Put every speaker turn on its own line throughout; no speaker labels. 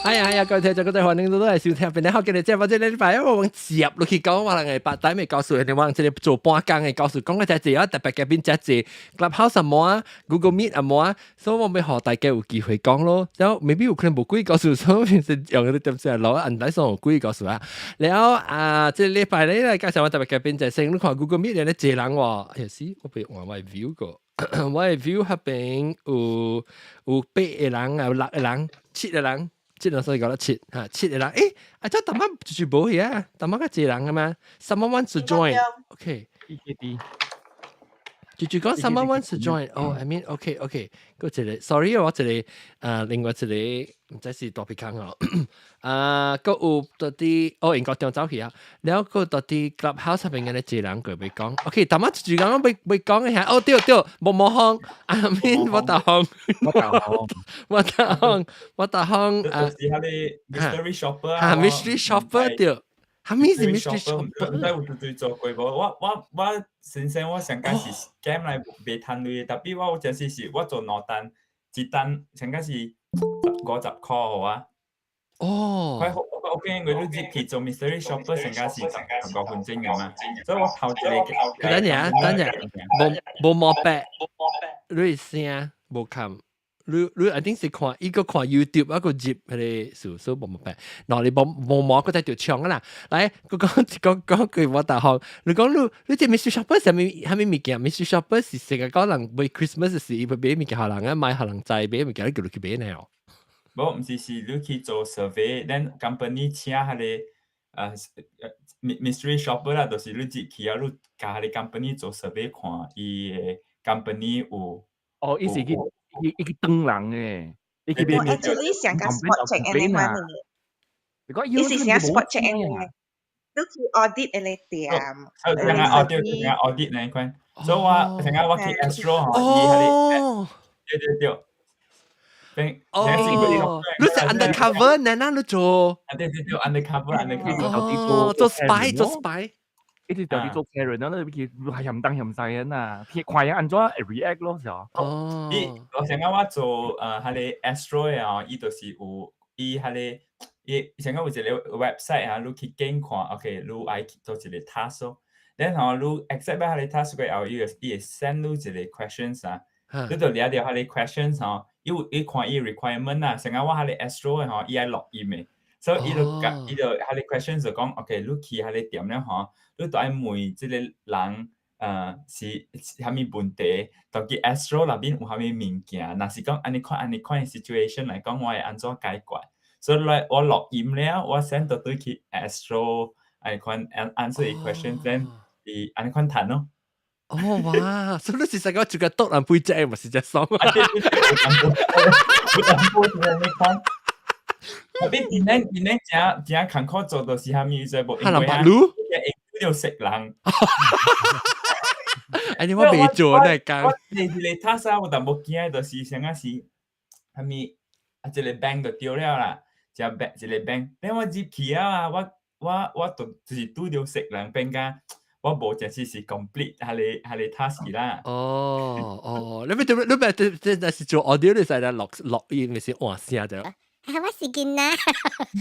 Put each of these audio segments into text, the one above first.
係啊係啊，各位聽眾各位歡迎都來收聽，邊個好今日節目這禮拜我們接落去講，我人嘅白帶未告訴人哋，我這個做半工嘅告訴講嘅這這特別嘉賓這這 Clubhouse 啊無啊，Google Meet 啊無啊，所以我欲予大家有機會講咯。然後 maybe 有可能無幾告訴，所以平時用嗰啲點先攞按底上有幾告訴啊。然後啊，這禮拜咧來介紹我特別嘉賓就係你看 Google Meet 咧，這人喎，哎呀死，我被換我 view 過，我 view 彼邊有八個人啊，有六個人，七個人。七人所以講得七嚇，七個人，誒，啊，這淡仔就是無去啊，淡仔較濟人啊嘛，someone wants to join，OK，就講 someone wants to join，哦，I mean OK OK，閣一個，sorry 我一個，另外一個毋知是大鼻空哦，啊，閣有到佇，哦，英國中走去啊，了閣到佇 Clubhouse 上面嘅一個人過欲講，OK，淡仔就講欲欲講一下，哦對對，毛毛風，啊面我大風，
我大風，
我大風，我大風，
啊，就是彼个 mystery shopper
啊，mystery shopper 對。啥物是 mystery shopper？
毋知有對做過無？我先生我上屆是 scam 來袂趁鐳，tapi 我有陣時是我做兩單，一單上屆是50塊予我。
哦。
我我見過你入去做 mystery shopper 上屆是15分鐘嘅嘛，所以我頭一個。
等陣等陣，無無毛白，你聲無冚。你一定是看一個看 YouTube 一個入彼个數數無毛白，嗱你無無毛閣在著搶啊啦！來，我講講講句我大學，你講你你這 mystery shopper 啥物啥物物件？mystery shopper 是成日講人買 Christmas 時，伊會買物件予人啊，買予人知買物件，你叫你去買呢哦。
無，毋是是你去做 survey，then company 請彼个mystery shopper 啦，就是你入去啊，你共彼个 company 做 survey 看伊的 company 有。
哦，伊是去。伊伊去當人嘅，伊去
我 actually 上個 spot check 按呢款嘅，伊是啥 spot check 按呢？你去 audit 按呢店。
所以成個 audit 成個 audit 那一款，所以我成個我去 Astro 吼，伊彼个，對對對。
哦，你是 undercover，哪哪你做？
啊對對對，undercover undercover。
哦，做 spy 做 spy。
一直到底做 Karen，然後你去係嫌東嫌西的呐，看伊按怎 react 咯，是哦。
哦。
伊我成個我做彼个 Astro 哦，伊就是有伊彼个伊成個有一個 website 啊，你去揀看，OK，你愛去做一個 task 咯。然後你 accept 彼个 task 過後，伊會 send 你一個 questions 啊，你就掠著彼个 questions 吼，伊有伊看伊 requirement 啊，成個我彼个 Astro 的吼，伊愛錄音的。所以伊就甲伊就彼个 question 就講，OK，你去彼个店了吼，你著愛問這個人，是啥物問題，到底 Astro 內面有啥物物件，若是講按呢款按呢款的 situation 來講，我會按怎解決？所以來我錄音了，我 send 到對去 Astro 按呢款 answer 伊 question，then 伊按呢款趁咯。
哦哇！所以你是實講就個篤人背脊，毋是只爽。
啊對對對，有淡薄有淡薄是按呢款。特別𪜶誠誠艱苦做，就是啥物你知無？
哈人白滷，
會拄著熟人。
哎，你我袂做那工。
我第一個 task 有淡薄驚，就是啥個是啥物啊？一個 bank 就對了啦，一個 bank 一個 bank。等我入去啊，我就是拄著熟人，變甲我無正式是 complete 彼个 task 啦。
哦哦，你欲你欲這這是做 audio 你使來錄錄音，毋是換聲就。
我是囡仔，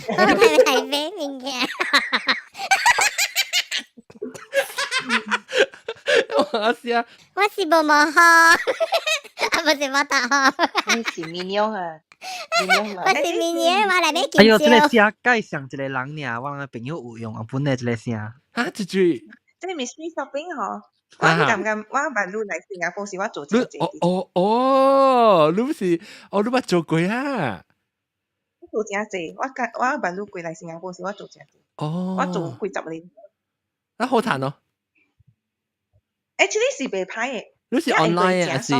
我來來買物件。
我聲。
我是毛毛雨，啊不是我大雨。
你是 Minion 啊？Minion
我是 Minion，我來買
哎喲，這個
香
聲介像一個人爾，我個朋友有用日本的這個聲。
啊，這句。
這個 mystery shopping 吼，我感覺我捌你來新加坡時，我做真濟。
哦哦哦，你不是，哦，你捌做過啊？
我做真濟，我甲我捌你過來新加坡時，我做真濟。
哦。
我做幾十年。
啊，好趁哦。
Actually 是袂歹的。
你是 online 還是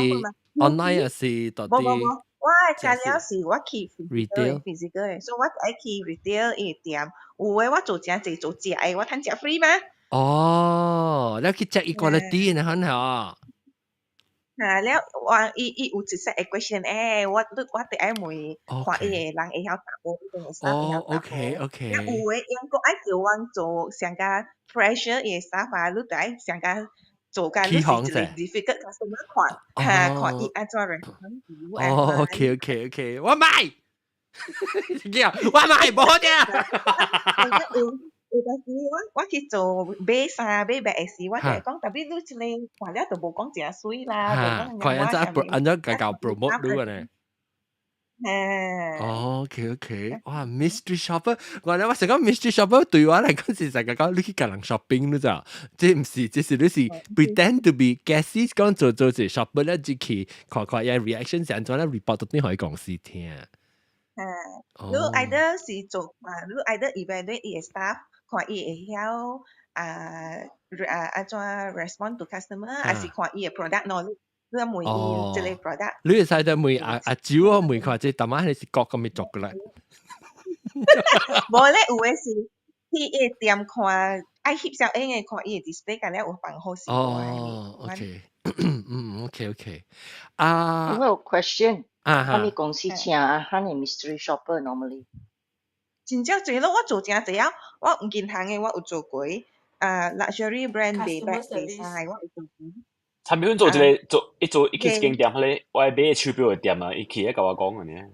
online 還是到底？
無無無，我的材料是我去
retail
physical 的，所以我愛去 retail 伊店。有的我做真濟做食的，我趁食 free 嘛。
哦，你去 check 伊 quality 呢，很好。
啊，了我伊有一 set 的 question，欸，我我得愛問，看伊个人會曉答無，伊個 staff 會曉答無。
OK。
了有的英國愛叫阮做上較 pressure 伊個 staff 啊，你得愛上較做甲你是一個 difficult customer 看，哈，看伊按怎 respond。
哦，OK，我買。叫我買無啫。
有有陣時我去做買衫買 bag 時，我就會講，特別你這個看了就無講誠媠啦，無講
看按怎按怎共 promote 你呢？
嚇。
哦，OK，哇，mystery shopper，我咧我成個 mystery shopper 對我嚟講是成個講你去共人 shopping 你知道？這毋是，這是你是 pretend to be guest 講做做一 shopper 咧，就去看看伊 reaction 是按怎咧 report 到轉予公司聽。
嚇，你 either 是做啊，你 either evaluate 伊的 staff，看伊會曉啊啊按怎 respond to customer，還是看伊的 product knowledge。你問伊這個 product。
你會使得問阿阿蕉啊，問看這淡仔係是國咁樣做過來。
無咧，有的是去伊店看，愛翕相影的看伊的 display，敢若有放好勢。
哦，OK，嗯，OK。啊，
我有 question，
啊
啥物公司請啊？啥物 mystery shopper normally？
真正濟咯，我做誠濟啊！我銀行的我有做過，啊，luxury brand 賣 bag 賣衫的我有做過。
陳美芬做一個做一做一去一間店，彼個我愛買手錶的店啊，伊去咧共我講的爾。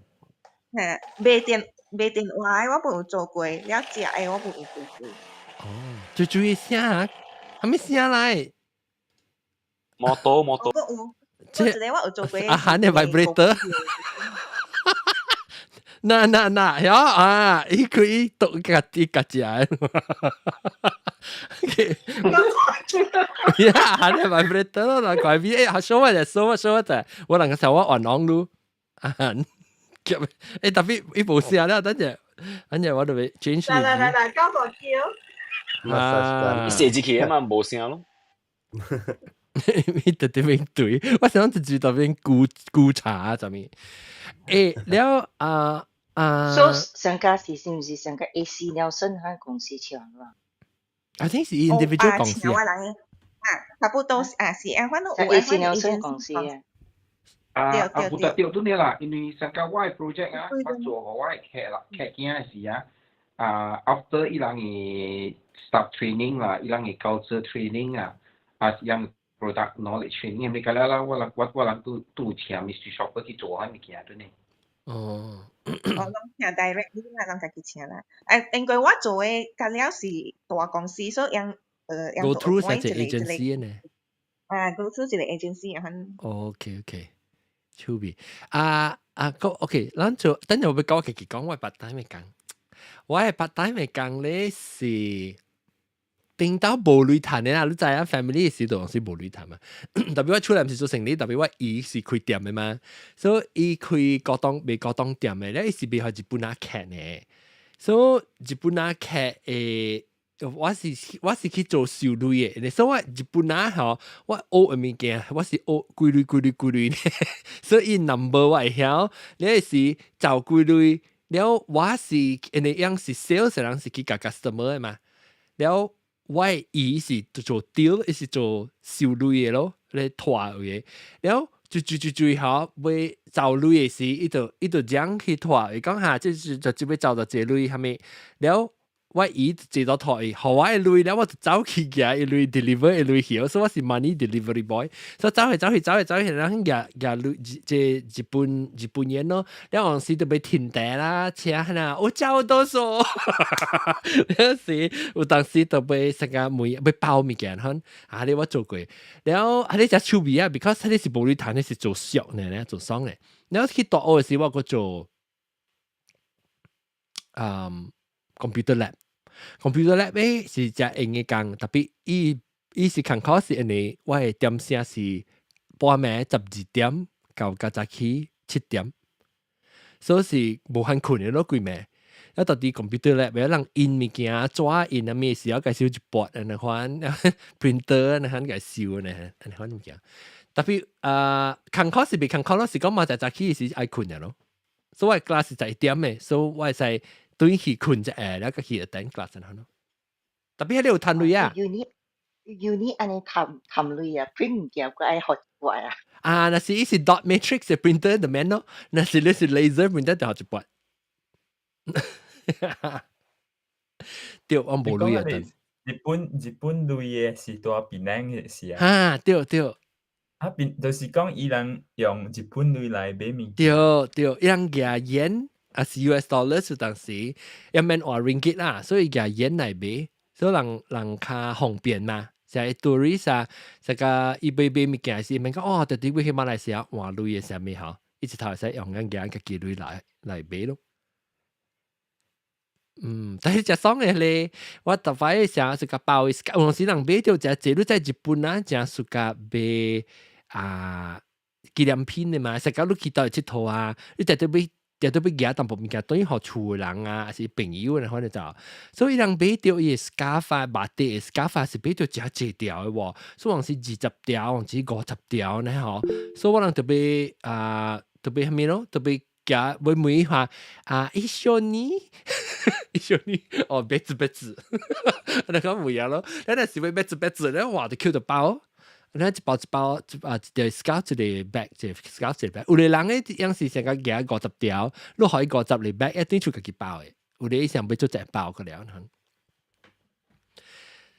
嚇，賣電賣電話的我嘛有做過，了食的我嘛有做過。
哦，最注意聲啊，啥物聲來？
摩托摩托。
我有，這一個我有做過。
啊，喊的 vibrator。那那那，喲啊！伊可以讀家己家食的。呀，喊的 vibrator 啦，怪味欸，show 我者，show 我 show 我者，我兩個時候我按網路啊，欸，特別伊無聲了，等陣，等陣我就會 change。
來來來來，交大橋。
啊，
射入去啊嘛，無聲咯。
伊特別對，我想一直特別咕咕茶啥物。欸，了啊啊。
所以上家是是毋是上個 AC Nielsen 彼公司請啦？
I think 是 individual 公司
啊。啊，差不多啊，是啊，反正有
AC Nielsen 公司啊。
啊啊，有特對對啦，因為上個我的 project 啊，我做予我的客啦，客囝的時啊，啊，after 伊人的 staff training 啦，伊人的 culture training 啊，啊是人 product knowledge training，咪個了啦，我人我我人都都請 mystery shopper 去做彼物件對呢。
哦。
哦，攏請 directly 啦，攏家己請啦。誒，因為我做的甲了是大公司，所以用
go through 一個 agency 呢。
啊，go through 一個 agency 啊。
OK，趣味啊啊個 OK，咱就等陣我欲講家己講我 part time 的工，我的 part time 的工咧是頂到無鐳趁的啦，你知影 family 時陣是無鐳趁嘛。特別我厝內毋是做生理，特別我姨是開店的嘛，所以伊開高檔賣高檔店的，咧伊是賣予日本仔客呢。所以日本仔客的，我是去做收鐳的，所以我日本仔吼，我學的物件，我是學幾類幾類幾類，所以 number 我會曉，你是找幾類，了我是因為樣是 sales 人是去共 customer 的嘛，了我的姨是做 deal，伊是做收鐳的咯，咧拖的，了就就就最後欲找鐳的時，伊就將去拖，伊講哈，這是就這欲找到這鐳啥物，了。我姨坐到拖伊，予我的鐳了，我就走去寄伊鐳 deliver 伊鐳去，所以我是 money delivery boy。所以走去走去走去走去，然後寄寄鐳這日本日本人咯，了有時就欲停茶啦，車啦，我叫多數，有時有當時就欲成個每欲包物件，嗬，啊你我做過，了啊你只趣味啊，because 你是無鐳趁，你是做俗呢，做爽呢。了去大學的時，我閣做，computer lab。computer lab 咧是誠閒的工，特別伊伊是工課是因為我的點聲是半暝12點到較早起7點，所以是無限睏的咯規暝。啊，到底 computer lab 欲人印物件、紙印啊物時，要共修一撥按呢款，printer 按呢款共修呢，按呢款物件。特別啊，工課是袂工課咯，是講嘛早早起時愛睏的咯。所以我 class 是11點的，所以我會使轉去睏一下，了閣去 attend class 按呢咯。特別彼個有趁鐳啊
！Uni uni 按呢趁趁鐳啊，print 物件閣愛學一擺啊。
啊，若是伊是 dot matrix 的 printer 就免咯，若是你是 laser printer 就學一擺。對，我無鐳啊。
日本鐳的是佇檳城的是啊？
哈，對對。
啊，變就是講伊人用日本鐳來買物件。
對對，伊人舉 yen，啊是 US dollars 當時一免換 ringgit 啦，所以夾 yen 來買，所以人人較方便嘛。就係 tourist 啊，這個伊買買物件時，免講哦，特地去馬來西亞換鐳的啥物吼，一直頭會使用緊夾家己鐳來來買咯。嗯，但是食爽的咧，我特擺時是個包，有陣時人買著誠濟，你在日本啊，誠暑假買啊紀念品的嘛，食到你去佗佚佗啊，你特特欲特特欲夾淡薄物件，等於予厝的人啊，還是朋友啊，反正就，所以人買著伊的 scarf 啊，batik 的 scarf 是買著誠濟條的喎，所以有時20條，有時50條呢吼，所以我人特別啊，特別啥物咯，特別。夾會每話啊，一緒に，一緒に，哦，別別，那個唔一樣咯，咱若是欲別別，咧話就 Q 到包，咱一包一包，啊，一條 scarf 一個 bag，一個 scarf 一個 bag，有的人咧樣是成個夾50條，你可以五十個 bag 一定出家己包的，有的想欲做一包個了。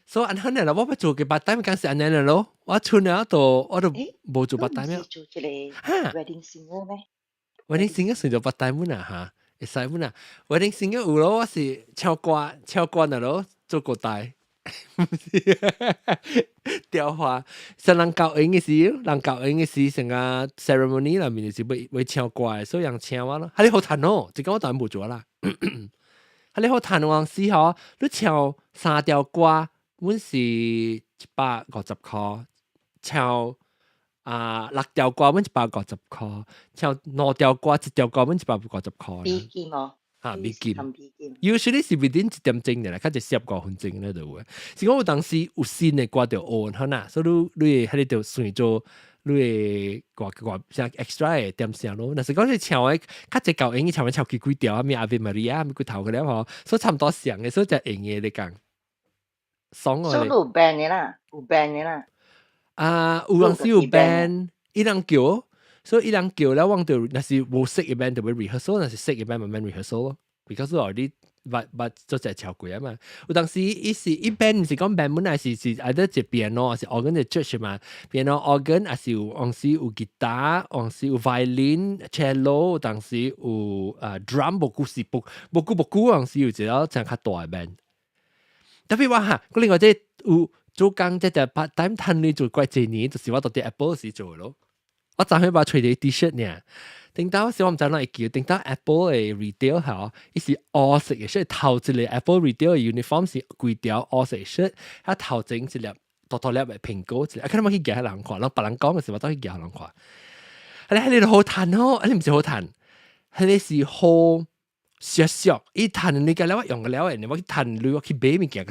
所以按呢啦，我欲做個 part time 講是按呢咯，我出了都我都無做 part time
了。做這個 wedding singer 咩？
wedding singer 算做 part time 啦嚇，會使本啊。wedding singer 有咯，我是唱歌唱歌那咯，做過大。雕花，是人交緣的時，人交緣的時，成個 ceremony 內面就是欲欲唱歌的，所以人請我咯。哈你好趁哦，這個我當然無做啦。哈你好趁往時吼，你唱三條歌，阮是150箍，唱啊六條歌，阮150箍，唱兩條歌，一條歌，阮150箍。
美金哦。
嚇美金，usually 是 within 一點鐘的啦，較濟45分鐘咧就有。是講有當時有新的歌就學好啦，所以你你會彼個就算做你會歌歌像 extra 的點聲咯。若是講你唱的較濟舊英語唱的唱幾幾條啊，咩 Ave Maria 咩幾頭個了吼，所以差毋多像的，所以就用的咧講。爽哦！
所以有 band 的啦，有 band 的啦。
啊，有陣時有 band，伊人叫。所以伊人叫了，我就若是無識的 band 就欲 rehearsal，若是識的 band 慢慢 rehearsal 咯。because already 捌捌做隻超過啊嘛。有當時伊是伊 band 毋是講 band 本來是是either 一 piano，還是 organ 的 church 嘛。piano organ 還是有當時有吉他，當時有 violin、cello，當時有啊 drum，無久是無無久無久，當時有一個真較大的 band。特別我哈，我另外這有做工這隻 part time 趁鐳做怪幾年，就是我到佇 Apple 時做咯。我昨昏把揣一個 T-shirt 呢，頂到時我毋知哪會叫，頂到 Apple 的 retail 吼，伊是烏色的，所以頭一個 Apple retail 的 uniform 是規條烏色 shirt，啊頭前一粒大大粒的蘋果一粒，啊可能我去夾人看，人別人講的時候我走去夾人看，啊你你好趁哦，啊你毋是好趁，彼个是好。小小，伊趁你個了，我用個了的，我去趁鐳，我去買物件，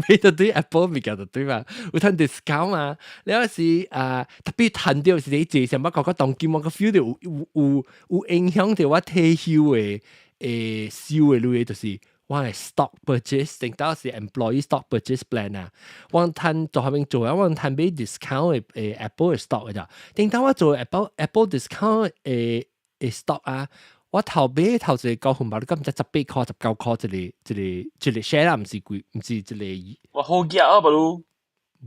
買到對 Apple 物件就對嘛，有趁 discount 嘛，了是啊，特別趁著是你坐上，我感覺當今我個 feel 著有有有有影響著我退休的誒收的鐳，就是我的 stock purchase，頂到是 employee stock purchase plan 啊，我趁做後面做啊，我趁買 discount 的誒 Apple 的 stock 的咋，頂到我做 Apple discount 的的 stock 啊。我頭買頭一個高分吧，你敢毋知18箍、19箍一個一個一個 share 啦，毋是貴，毋是一個。
哇，好額啊，不如。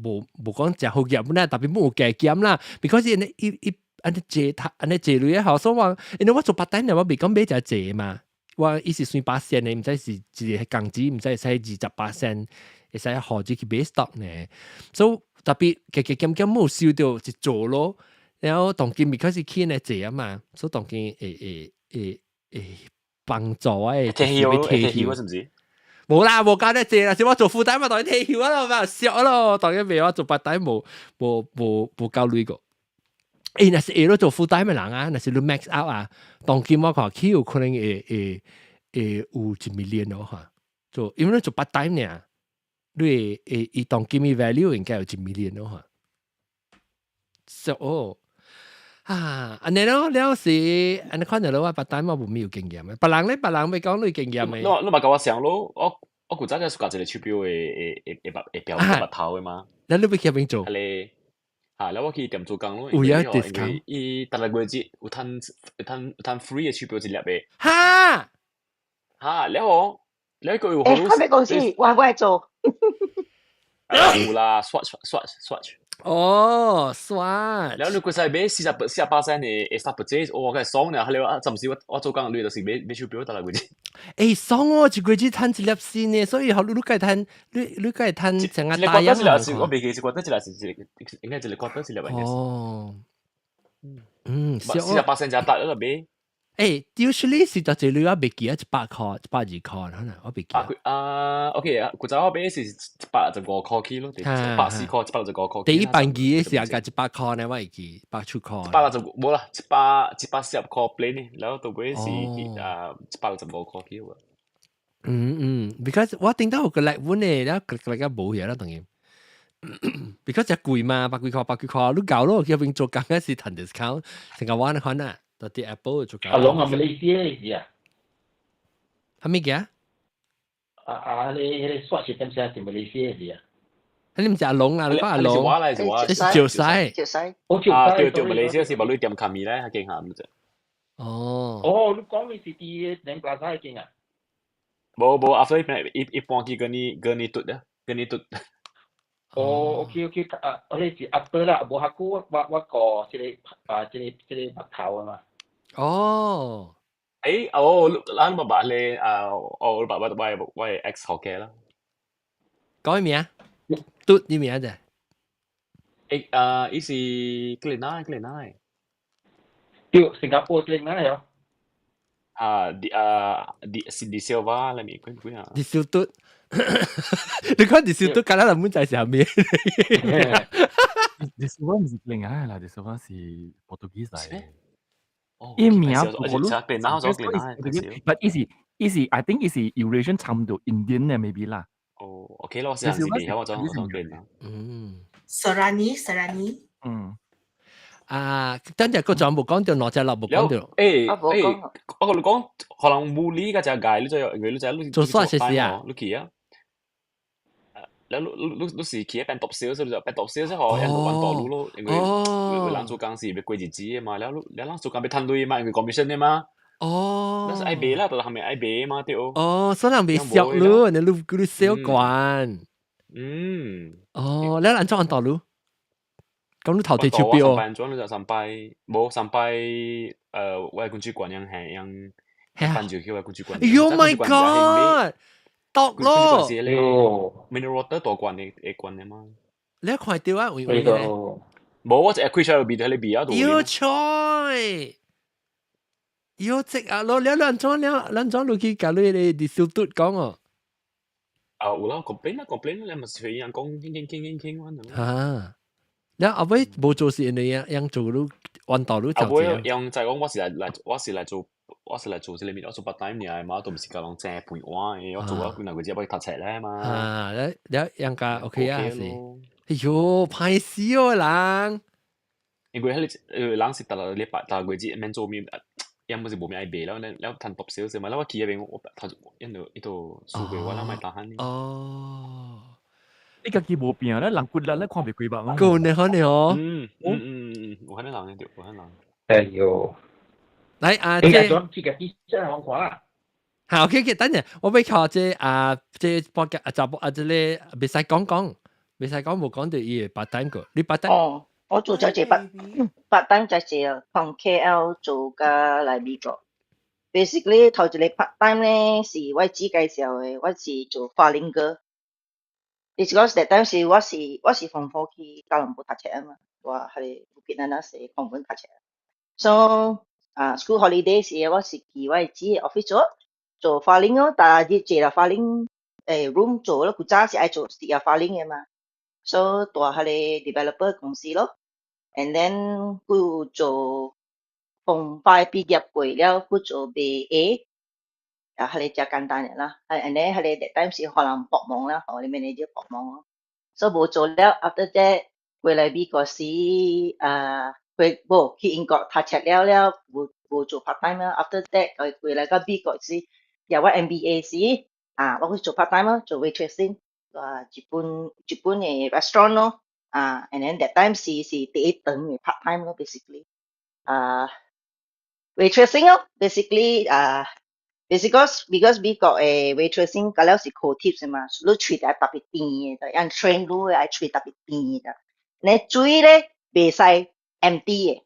無無講誠好額，本來特別冇加減啦，because 因一一按呢借他按呢借鐳好，所以我因為我做 part time 我未講買誠濟嘛，我伊是算巴仙的，毋知是一個工資，毋知會使20%，會使予你去買 stock 呢。所以特別加加減減冇收著一做咯，然後當今開始起呢濟啊嘛，所以當今會會會會幫助我的
退休退休是毋是？
無啦，無教得濟啦，是我做 full time 嘛，當然退休啊咯，笑咯，當然袂我做 part time 無無無無夠鐳個。欸，若是會咯做 full time 的人啊，若是你 max out 啊，當今我看起有可能會會會有1 million 咯嚇。做因為你做 part time 爾，你會會伊當今的 value 應該有1 million 咯嚇。So 哦。啊，按呢咯，了是按呢看著咯，我 part time 我無咩有經驗的，別人咧，別人欲講你經驗的。
你你嘛共我想咯，我我古早就暑假一個手錶的的的的目的錶目頭的嘛。
那你欲去邊做？
彼个嚇，了我去店做工咯，
有
因為
影 discount？
伊逐個月節有趁有趁有趁 free 的手錶一粒的。
哈！
哈，了後了個有
欸，啥物公司？我我會做。
有啦，Swatch Swatch Swatch。
哦，Swatch。
然後你嗰時買48%的 staff purchase，我梗係爽咧，後來我暫時我做工你就是買買手錶得啦，嗰啲。
欸，爽哦，一個月趁一粒先呢，所以後你你該趁你該趁成個大樣。
我未記，一個一粒是一個，應該一個覺得一粒應該是。
哦。嗯，48%
就得啦，買。
欸，usually 是就一你我未記啊，100塊、120塊，可能我未記。
啊，OK 啊，古早我買是165塊起咯，140塊，165塊。
第一班機嘅時候，價100塊呢，我會記百出塊。
165，冇啦，140塊 plane 呢，然後到尾是啊165塊起喎。
嗯嗯，because 我頂到有個禮物呢，然後個個無嘢啦，當然。because 只貴嘛，百幾塊，百幾塊，你搞咯，去邊做工嗰時趁 discount，成個玩款啊。到啲 Apple 做
阿龍啊，馬來西亞是啊？
係咩嘅？
啊啊！你迄個刷是點寫？是馬來西亞是啊？
你唔是阿龍啊？你講阿龍，
是我嚟，是我，
你是趙西，
趙西。
啊，對對，馬來西亞是馬來店卡米咧，係勁下咁啫。
哦。
哦，你講嘅是啲兩個沙間啊？
無無，阿飛一一般去跟你跟你嘟啊，跟你嘟。
哦，OK OK，啊，我哋是 after 啦，無下久我過這個啊，這個木頭啊嘛。
哦。
誒，哦，咱爸爸咧啊，哦，爸爸我 ex 學嘅啦。
講咩名？嘟啲名啫。
誒啊，伊是格林納，格林納。
對，新加坡格林納係。
啊，di 啊，di 是 di Silva 啦，咪幾幾啊？
di 小嘟，你講 di 小嘟，隔日唔知是咩？
di Silva 唔是格林納啦，di Silva 是 Portuguese 嚟。
伊
名
我我格林納，我格林納。
But 伊是伊是，I think 伊是 Eurasian 參到 Indian 嘅 maybe 啦。
哦，OK 咯，我試下先，我裝我裝格林納。
嗯。
Serani Serani。
嗯。
啊，等陣個仲冇講到，哪隻粒冇講到。
誒誒，我同你講，可能冇理嗰隻界，你就你就你
做啥事啊？
你去啊？你你你你是去一邊讀書，是不是？邊讀書之後，人就揾道路咯，因為為人做工是要過日子的嘛，了你了人做工要趁錢嘛，因為 commission 的嘛。
哦。
那是愛賣啦，但係咪愛賣嘛對。
哦，所以人未熟咯，你你你小慣。
嗯。
哦，你按怎按道路？咁你頭提手錶？
三擺轉就三擺，無三擺，我嘅工具館樣係樣，翻就去我嘅工具館。
Oh my god！毒咯！
mineral water 大罐的會罐的嘛？
你看到啊？有有
無，我一開出來味道，迄個味啊，
有菜，有食啊！咯，你兩怎了？兩怎落去甲你個啲小嘟講哦？
啊，有啦，complain 啦，complain 啦，你咪隨人講傾傾傾傾傾咁。
嚇！你後尾無做事，你樣樣做你彎道你
後尾樣就係講我是來來，我是來做，我是來做這個物，我做 part time 爾嘛，都毋是共人正飯碗的，我做咗幾若個月欲讀冊咧嘛。
啊，你你樣家 OK 啊？是。哎喲，歹死哦人！
因為彼個人是逐個禮拜、逐個月免做面，樣不是無咩愛賣，了了趁讀少少嘛，了我去彼邊我頭因就伊就輸過我，了莫擔心。
哦。
你家己無變咧，人骨力咧看袂過目。
夠呢，可能哦。
嗯嗯嗯嗯，有可能人對，有可能。
哎呦，
來啊，
這個這個啲真係好看啦。
好，OK，等陣我欲靠這啊，這播嘅啊，查某啊，這個袂使講講，袂使講無講到伊個 part time 個，你 part time？
哦，我做咗這 part time 就係從 KL 做到來美國。Basically 頭一個 part time 咧是我姊介紹的，我是做 filing 哥。Because that time 是我是 form four 去吉隆坡讀冊啊嘛，我係布吉那那時空本讀冊。So 啊，school holiday 時我是去我姊 office 做做 filing 咯，但係坐啦 filing room 做咯，古早是愛做是要 filing 的嘛。So 蹛彼個 developer 公司咯，and then 閣做 form five 畢業過了，閣做賣鞋，啊，彼個較簡單的啦。啊，and then 彼個 that time 是予人幫忙啦，予 manager 幫忙咯。所以無做了，after that 回來美國時，啊，回無去英國讀冊了了，無無做 part time 啦。after that 回來到美國時，入我 MBA 時，啊，我去做 part time 咯，做 waitressing，啊，日本的 restaurant 咯，啊，and then that time 是第一長的 part time 咯，basically，啊，waitressing 咯，basically 啊。because 美國的 waitressing 到了是靠 tips 嘛，你喙得特別甜的，按 train 你愛喙特別甜的。你水咧袂使 empty 嘅，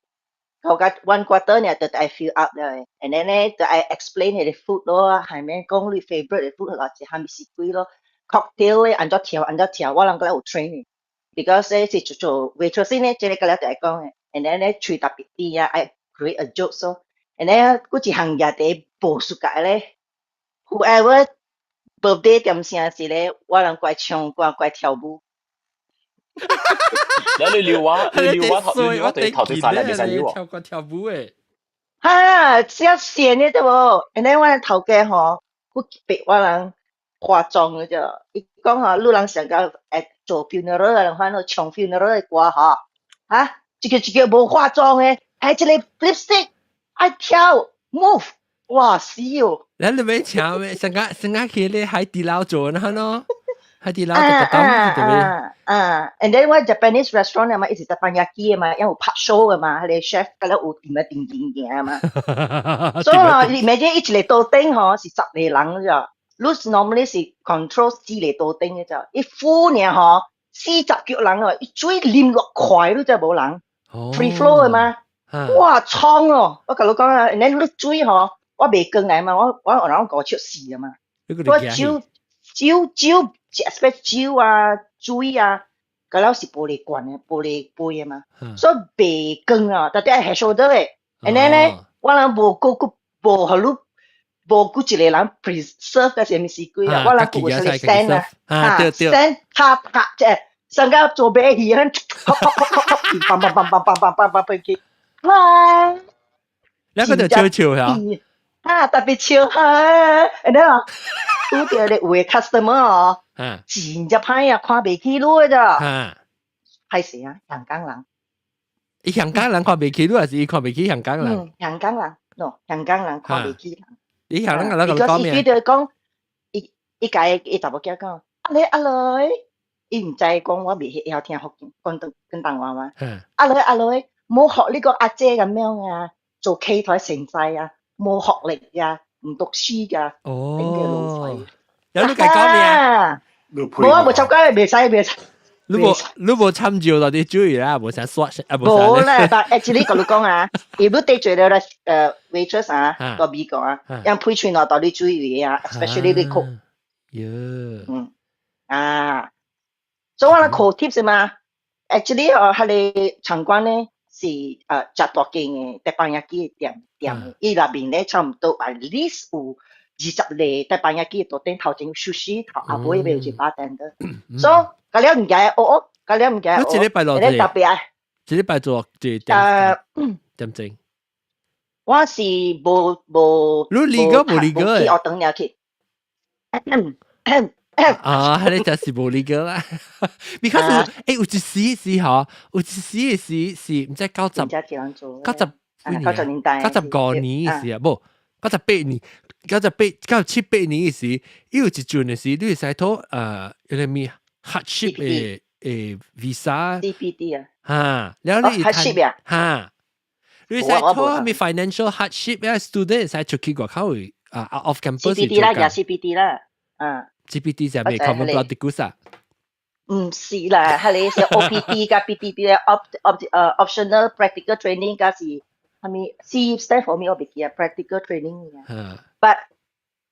頭家 one quarter 呢就愛 fill up 了嘅，and then 咧就愛 explain 佢哋 food 咯，係咩講你 favorite 嘅 food 或者係咪是鬼咯，cocktail 咧按怎調按怎調，我人個有 train 嘅，because 咧是做做 waitress 咧，這個個了就愛講嘅，and then 咧喙特別甜啊，愛 create a joke 咯，and then 佫一項嘢佇無暑假咧，whoever birthday 點聲時咧，我人過來唱歌過來跳舞。
你撩我，你撩我頭，你撩我對頭對晒你袂使撩。
跳歌跳舞誒。
哈，只線嘅對無？and then 我頭家吼，佫逼我人化妝嘅啫。伊講吼，女人上較會做 funeral 的人，反正唱 funeral 的歌吼，哈，一個一個無化妝的，還一個 lipstick 愛跳 move，哇死哦！
你你欲請咩？上個上個去咧海底撈做呢喏。海底撈就特登對
啊啊，and then 我 Japanese restaurant 嘛，伊是 teppanyaki 嘛，因有拍 show 嘅嘛，佢哋 chef 嗰咧有點一定定嘅嘛。所以你每日一個桌頂吼是十個人咋，你 normally 是 control 四個桌頂嘅咋，一 full 呢吼40幾人哦，伊水啉落快你真無人，free flow 嘅嘛，哇衝哦！我共你講啊，and then 你水吼，我袂光來嘛，我有人5尺4啊嘛，我酒酒酒。especially 酒啊、水啊，嗰了是玻璃罐的、玻璃杯的嘛，所以袂光啊，特別愛下 shoulder 的。and then 咧，我人無顧顧無予你無顧一個人 preserve 嘅啥物事鬼啊，我人顧有 stand 啊，
哈
stand 拍拍即係上個做白戲，噗噗噗噗噗，梆梆梆梆梆梆梆梆梆去，哇！
那個就笑笑嚇，
啊特別笑哈，and then 啊，拄著咧有的 customer 哦。真正歹啊，看袂起你的咋？歹勢啊，香港人。
伊香港人看袂起你，還是伊看袂起香港人？
嗯，香港人，喏，香港人看袂起人。
你香港人講咩？
伊就講，伊伊家伊查某囝講，阿來阿來，伊毋知講我袂曉聽福建廣東廣東話嘛？阿來阿來，無學你個阿姐咁樣啊，做企台成世啊，無學歷啊，毋讀書噶，
哦，
頂個老細。
有你講咩啊？
無啊，無參加，袂使袂使。
你無參照到啲注意啦，無想刷啊，
無啦，但 actually 共你講啊，如果得罪了咧，waitress 啊，到美國啊，讓配喙攞到你注意啊，especially 你 cook。
喲。
嗯。啊，所以我咧考 tips 嘛，actually 哦，佢哋場館咧是誠大間的 teppanyaki 的店店，伊內面咧差毋多 at least 有20個 teppanyaki 桌頂頭前 sushi 頭後尾有一個 bartender，所以甲了毋驚學學，甲了毋驚學。
你一禮拜落
特別啊，
一禮拜做一點點鐘。
我是無無。
你離個無離個？
去學堂了去。
啊，你就是無離個啦。because 有一時是吼，有一時是是毋知九十九十
幾年，90年代，95
年時啊，無98年。98、97、8年時，伊有一陣的時，你會使討迄個咩 hardship 的 visa。
CPD 啊。
哈，了你
hardship 啊。
哈，你會使討咩 financial hardship 啊？student 會使出去外口啊，off campus。
CPD 啦，也 CPD 啦，啊。
CPD 就係咩 common practice 啊？
毋是啦，彼个是 OPT 佮 PTT 咧，op op optional practical training 佮是啥物 C stand for 咩我袂記啊，practical training 啊。But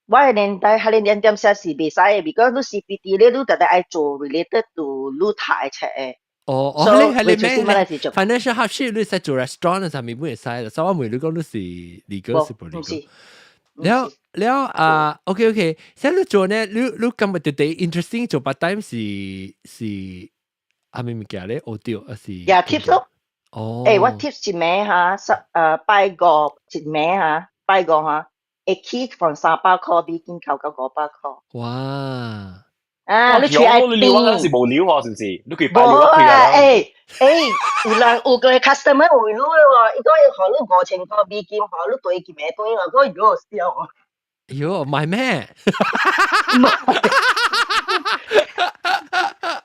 我的年代，彼个年點寫是袂使的，because 你 CPT 咧，你特特愛做 related to 你讀的冊的。
哦哦，你係你咩？financial hardship 你使做 restaurant 上面不會使，所以我問你講你是 legal 是無 legal？了了啊，OK OK，現在你做呢？你感覺特別 interesting 做 part time 是是啥物物件咧？學到還是？
呀，tips 咯。
哦。
欸，我 tips 一暝哈，十拜五一暝哈，拜五哈，會起從300塊美金扣到500塊。
哇！
啊，你吹愛
你料我是無料喎，是唔是？你佢
無啊，欸欸，有人有個 customer 問你喎，伊講伊予你5000塊美金，予你對一暝對喎，我喲笑。
喲，唔係咩？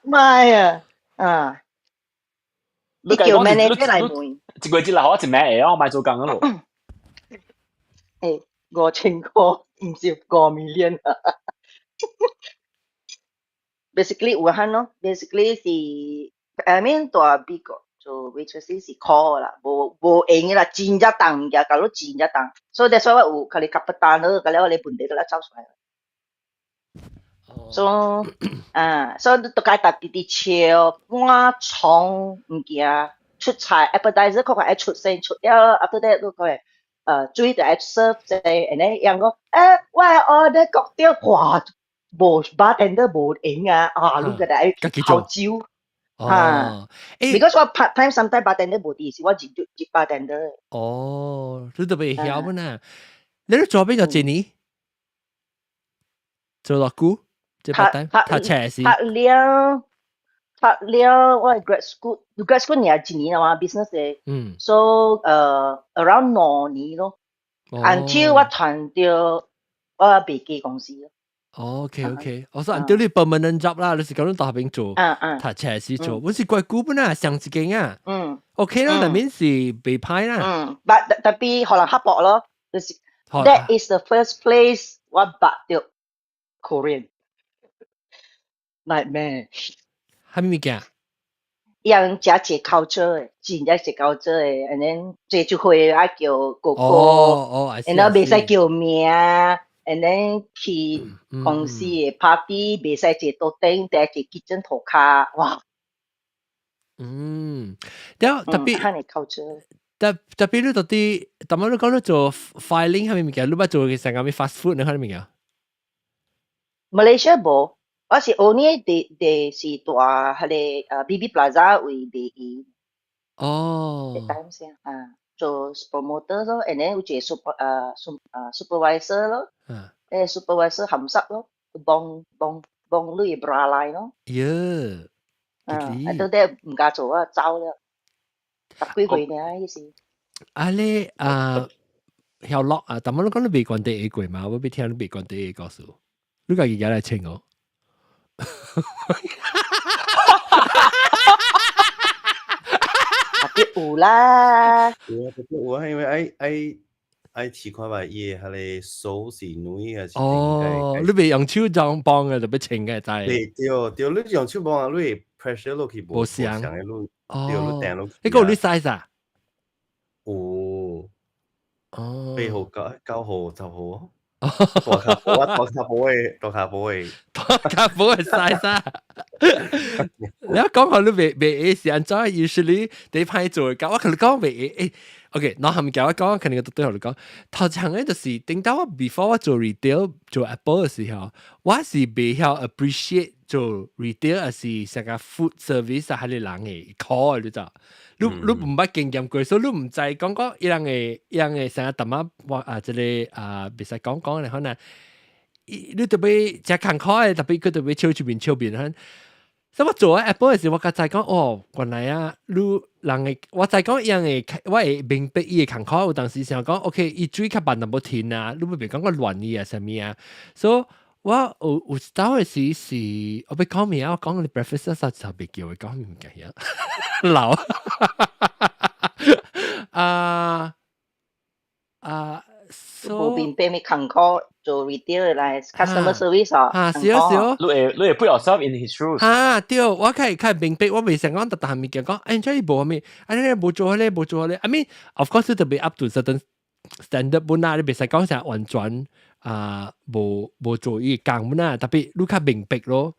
唔係啊，啊！你叫 manager 來問。
一個月之內我一暝會我買做工咯。
欸，5000塊毋是5 million 啊！Basically 有限咯，basically 是 I mean 蹛美國做 waitress 是苦啦，無無閒嘅啦，真正重物件，搞到真正重，所以 that's why 我有家己夾不單咯，甲了我個問題都來走出來。所以啊，所以你都該逐直直笑，搬床物件，出菜 appetizer 較較愛出先出了，after that 你過來，水就愛 serve 者，and then 人講，我 order 國雕，哇，無 bartender 無閒啊，啊，你個來好酒，哈，because 我 part time sometimes bartender 無佇，是我入入 bartender。
哦，你都袂曉本啊？你都做邊個幾年？做偌久？這 part time 讀冊是？
讀了讀了，我 grad school，grad school 你係一年啊嘛，business 的，so around 2年咯，until 我轉到我袂記公司咯。
OK OK，我說 until 你 permanent job 啦，你是講你大邊做，讀冊時做，我是怪久本啊，上一間啊，OK 啦，那邊是被派啦。
嗯，but 特別可能刻薄咯，就是 that is the first place 我捌到 Korean nightmare。
蝦米物件？
人食一個 culture 的，真正一個 culture 的，and then 坐出會愛叫哥哥，然後袂使叫名，and then 去公司的 party 袂使坐桌頂，得坐 kitchen 塗跤，哇！
嗯，了特別，
遐爾 culture。
特別你到底，淡仔你講你做 filing 蝦米物件，你捌做成個咩 fast food 呢？蝦米物件？
Malaysia 無。我是 only 佇佇是蹛彼個BB Plaza 位賣魚。That time 先啊，做 promoter 咯，and then 有一個 super supervisor 咯，supervisor 含濕咯，幫幫幫你 bra line 咯。
喲，
啊，啊到底毋敢做啊，走了，十幾歲爾彼時。
啊你啊，曉樂啊，但我你講你未關地過嘛？我欲聽你未關地的故事，你家己來稱我。
特別有啦。
有啊，特別有啊，因為愛愛愛試看覓伊的彼個手是軟還是
哦，你袂用手裝幫嘅，就欲稱嘅知。
對對對，你用手幫啊，你會 pressure 落去無
無相
相的，你對你掟落去。
你講有你 size 啊？
有。
哦。
8號、9號、10號。大跤步啊，大跤步的，大跤步的，
大跤步的 size 啊！你講下你袂袂會是按怎？usually 你歹做嘅，我同你講袂會。OK，我後面叫我講，肯定都對我嚟講。頭前嘅就是頂到我 before 我做 retail 做 Apple 嘅時候，我是袂曉 appreciate 做 retail 還是成個 food service 啊，彼個人的苦你知？你你毋捌經驗過，所以你毋知講講伊人的伊人的成個淡仔我啊，這個啊，袂使講講咧，可能你特別誠艱苦的，特別佢特別笑出面笑面，可所以我做 Apple 的時，我較知講哦，原來啊，你人會我知講伊人會，我會明白伊的艱苦。有當時想講，OK，伊水較慢淡薄甜啊，你袂感覺亂伊啊，啥物啊？所以我有有一道的時是，我欲講咩啊？我講你 breakfast 時就袂叫我講物件，老啊啊，
無明白咩艱苦做 retail 來 customer service 哦，
啊，是哦是哦，
你會 put yourself in his shoes。
啊，對，我較會較明白，我袂想講特特物件講，哎，這無啥物，啊，你無做彼個，無做彼個，I mean of course 特別 up to certain standard 本啊，你袂使講啥完全啊，無無做伊工本啊，特別你較明白咯。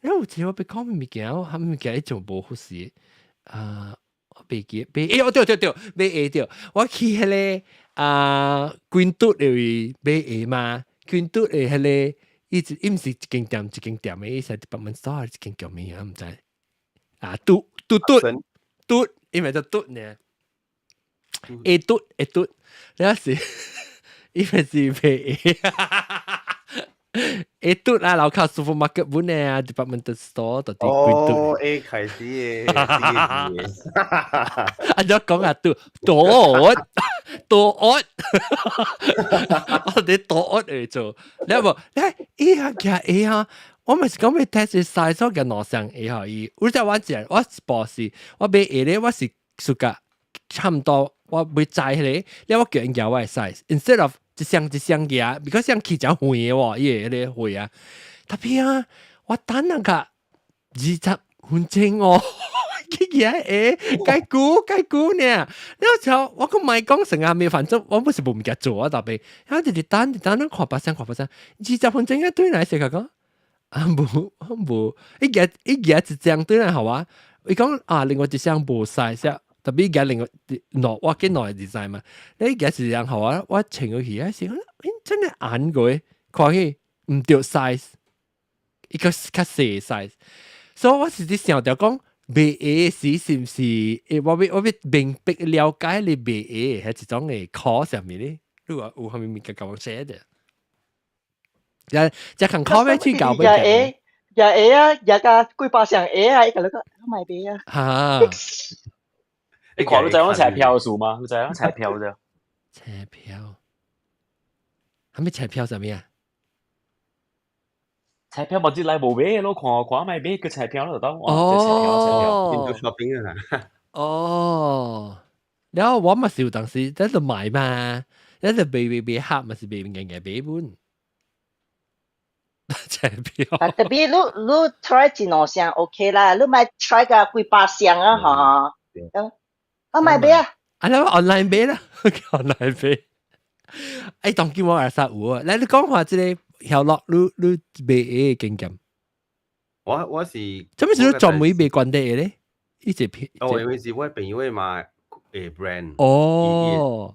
因為有時我欲講物件，我蝦物件伊就無好勢啊，我袂記，袂，欸，對對對，買鞋對，我去彼個啊，Queen 嘟的位買鞋嘛，Queen 嘟的彼個，伊伊毋是一間店一間店的，伊是 department store 一間叫咩啊？毋知啊，嘟嘟嘟嘟，伊咪就嘟呢，會嘟會嘟，了是，伊咪是買鞋。會嘟啊，樓跤 supermarket 本的啊，department store 到底 Queen 嘟。
哦，A 開始的，
按怎講啊？嘟多多惡，我哋多惡嚟做，你無？你伊下夾鞋哈，我咪是講欲 test size，我夾兩雙鞋予伊。我就我講，我博士，我買鞋咧，我是暑假差唔多，我欲知彼個，了我叫𪜶夾我的 size，instead of 一雙一雙夾，because 雙起誠遠的喎，伊個彼個貨啊。特別啊，我等那個20分鐘哦，去舉鞋，該估該估呢。你好我個咪講成啊，未反正我不是無物件做啊，特別，啊，直直等直等，看把聲看把聲，20分鐘啊，對來是講，啊無無，伊舉伊舉一張對來好啊，伊講啊，另外一雙無 size，特別舉另外兩我見兩個 design 嘛，你舉一張好啊，我穿過去啊，是講，真係硬過，看去毋對 size，伊個較細 size，所以我是佇想著講。賣鞋時是毋是？我欲明白了解你賣鞋係一種的考啥物咧？你有有啥物物件共我寫的？這這工考欲去搞
欲鞋，舉鞋啊，舉個幾百雙鞋啊，伊共你講賣賣啊。
哈！
你看你知影車票數嗎？你知影車票啫？
車票，啥物車票啥物啊？
車票無知來無買咯，看看賣買個車票咯，就當。
哦，
window shopping 啊。
哦，然後我嘛是有當時在度買嘛，在度買買買盒嘛是買硬硬買本。車票。
啊，特別你你 try 一兩雙 OK 啦，你莫 try 個幾百雙啊，吼。我買買啊。
啊，你 online 買啦，online 買。哎，當今我二十有啊，來你講話這個曉樂，你你賣鞋經驗。
我是。
做咩事你專門賣關底的咧？一直片。
哦，因為是我朋友的嘛，brand。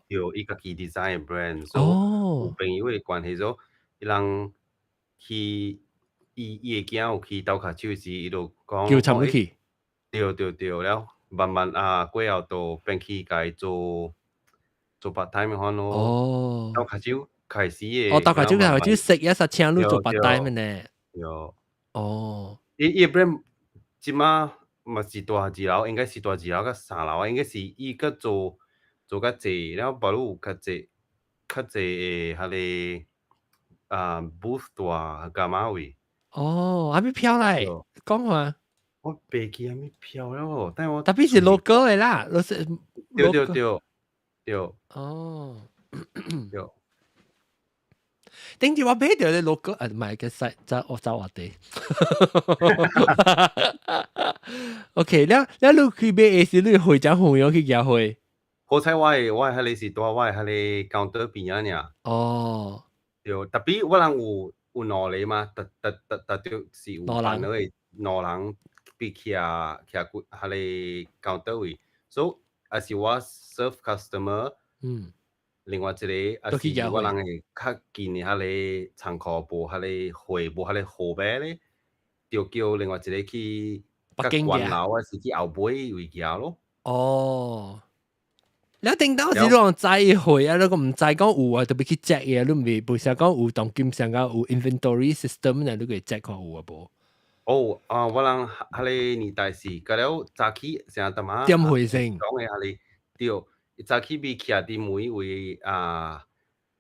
對，伊家己 design brand，所以有朋友的關係，所以伊人去伊伊的囝有去鬥跤手時，伊就講。
叫參你去。
對對對，了慢慢啊過後就變去共伊做做 part time 款咯。鬥跤手開始的。
哦，鬥跤手開始識一實請你做 part time 呢。
對。
哦。
伊伊 brand 這馬嘛是大二樓，應該是大二樓甲三樓，應該是伊閣做做較濟，了別有較濟較濟的彼個啊 booth 蹛伽馬位。
哦，啥物票來？講話。
我袂記啥物票了哦，但我
特別是 local 的啦，都是。
對對對對。
哦。
對。
頂住我買著咧 local，啊，唔係個細，走我走我地。OK，了了你去買的時，你會長朋友去舉貨。
好彩我的彼個是蹛我的彼個 counter 邊仔爾。對，特別我人有有兩個嘛，特特特特著是有兩個兩人比徛徛過彼個 counter 位，所以也是我 serve customer。另外一個也是我人會較近的彼個倉庫無彼個貨無彼個號碼咧，就叫另外一個去較懸樓還是去後尾位舉咯。
哦，你頂當時你攏知貨啊，你個毋知講有啊，特別去 check 嘢，你毋是不是講有當今上個有 inventory system 呢？你可以 check 看有啊無？
哦，啊，我人彼個年代是，甲了早起成日淡仔
點回先？
講的彼個對。早起比徛佇門位啊，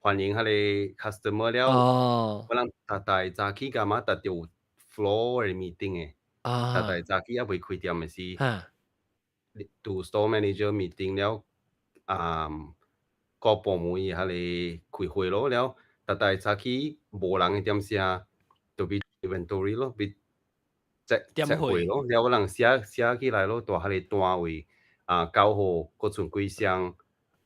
歡迎彼個 customer 了。我人逐逐早起干嘛？逐著有 floor 的 meeting 的。逐逐早起猶未開店的時，拄 store manager meeting 了，啊，各部門彼個開會咯了，逐逐早起無人的點聲，就比 inventory 咯，比 check check 貨咯，了我人寫寫起來咯，蹛彼個單位。啊，9號閣剩幾箱，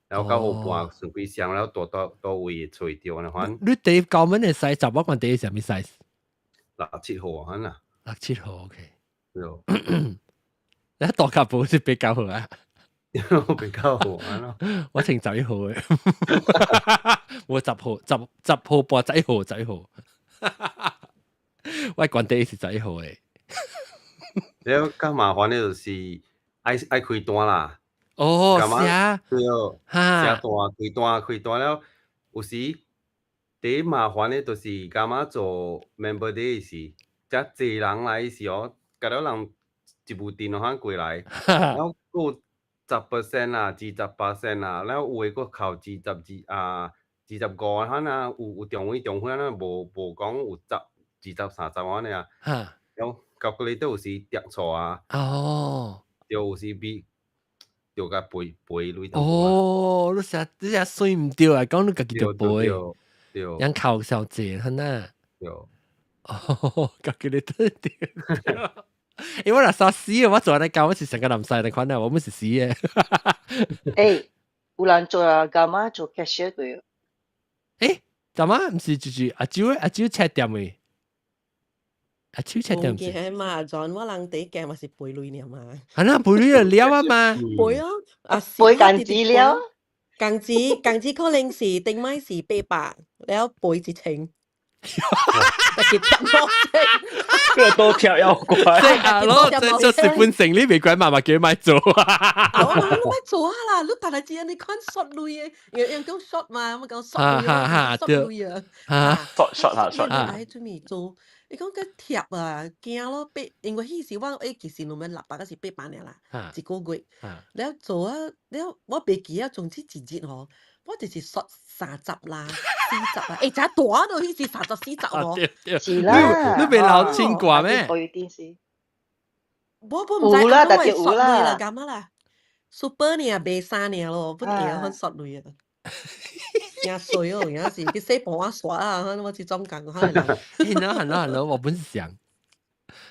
然後9號半剩幾箱，然後蹛佗佗位會揣著按呢款。
你第九門的 size 十我管第一啥物 size？
六七號啊，啦。
六七號 OK。
對。
你大較無是比較好啊？
比較好啊。
我穿11號的，我10號10號半11號十一號。我管第一是11號的。
了較麻煩的就是愛愛開單啦。
哦，是啊。
對哦，寫單開單開單了，有時第一麻煩的就是感覺做 member day 時，遮濟人來時哦，甲了人一部電話過來，然後閣有10% 啦，20%啦，了有的閣扣22啊，25款啊，有有中位中位啊，無無講有十、二十、三十按呢啊。了 calculator 有時疊錯啊。對，有時比就共賠賠鐳。
哦，你成你成算毋對啊，講你家己就賠。
對。
人扣傷濟，很啊。
對。
哦，calculator 對。因為我若殺死我做呢教我是成個男婿嚟款啊，我們是死嘅。
誒，有人做啊，幹嘛做 cashier 過？
誒，怎麼唔是就是阿蕉阿蕉切店嘅？阿蕉切店
唔見嘛，陣我人第一嘛是賠鐳爾嘛。
係啦，賠鐳就了啊嘛。
賠啊，啊
賠工資了。
工資工資可能是頂擺是800，了賠1000。特別貼落
個多貼要怪。
即係咯，這這蝕本成你未鬼媽媽叫咪做啊！
我講你咪做啊啦，你但係只你看 short 鐳嘅，用用講 short 嘛，我講 short 鐳啊，short 鐳啊，
short short 下 short
啊，準備做，你講個貼啊，驚咯，八，因為彼時我誒其實兩蚊600還是800爾啦，一個月，了做啊，了我袂記啊，總之一日吼，我就是 short 30啦、40啦，欸，真大咯，彼時30、40哦。
是啦，
你袂老清掛咩？
我有電視。
我我毋知，
有啦，
特
特別有啦。
幹嘛啦？Super 爾賣衫爾咯，不會曉很 short 鐳啊。驚衰哦，有時去洗盤仔刷啊，我這種工可能。
係咯係咯係咯，我本是想。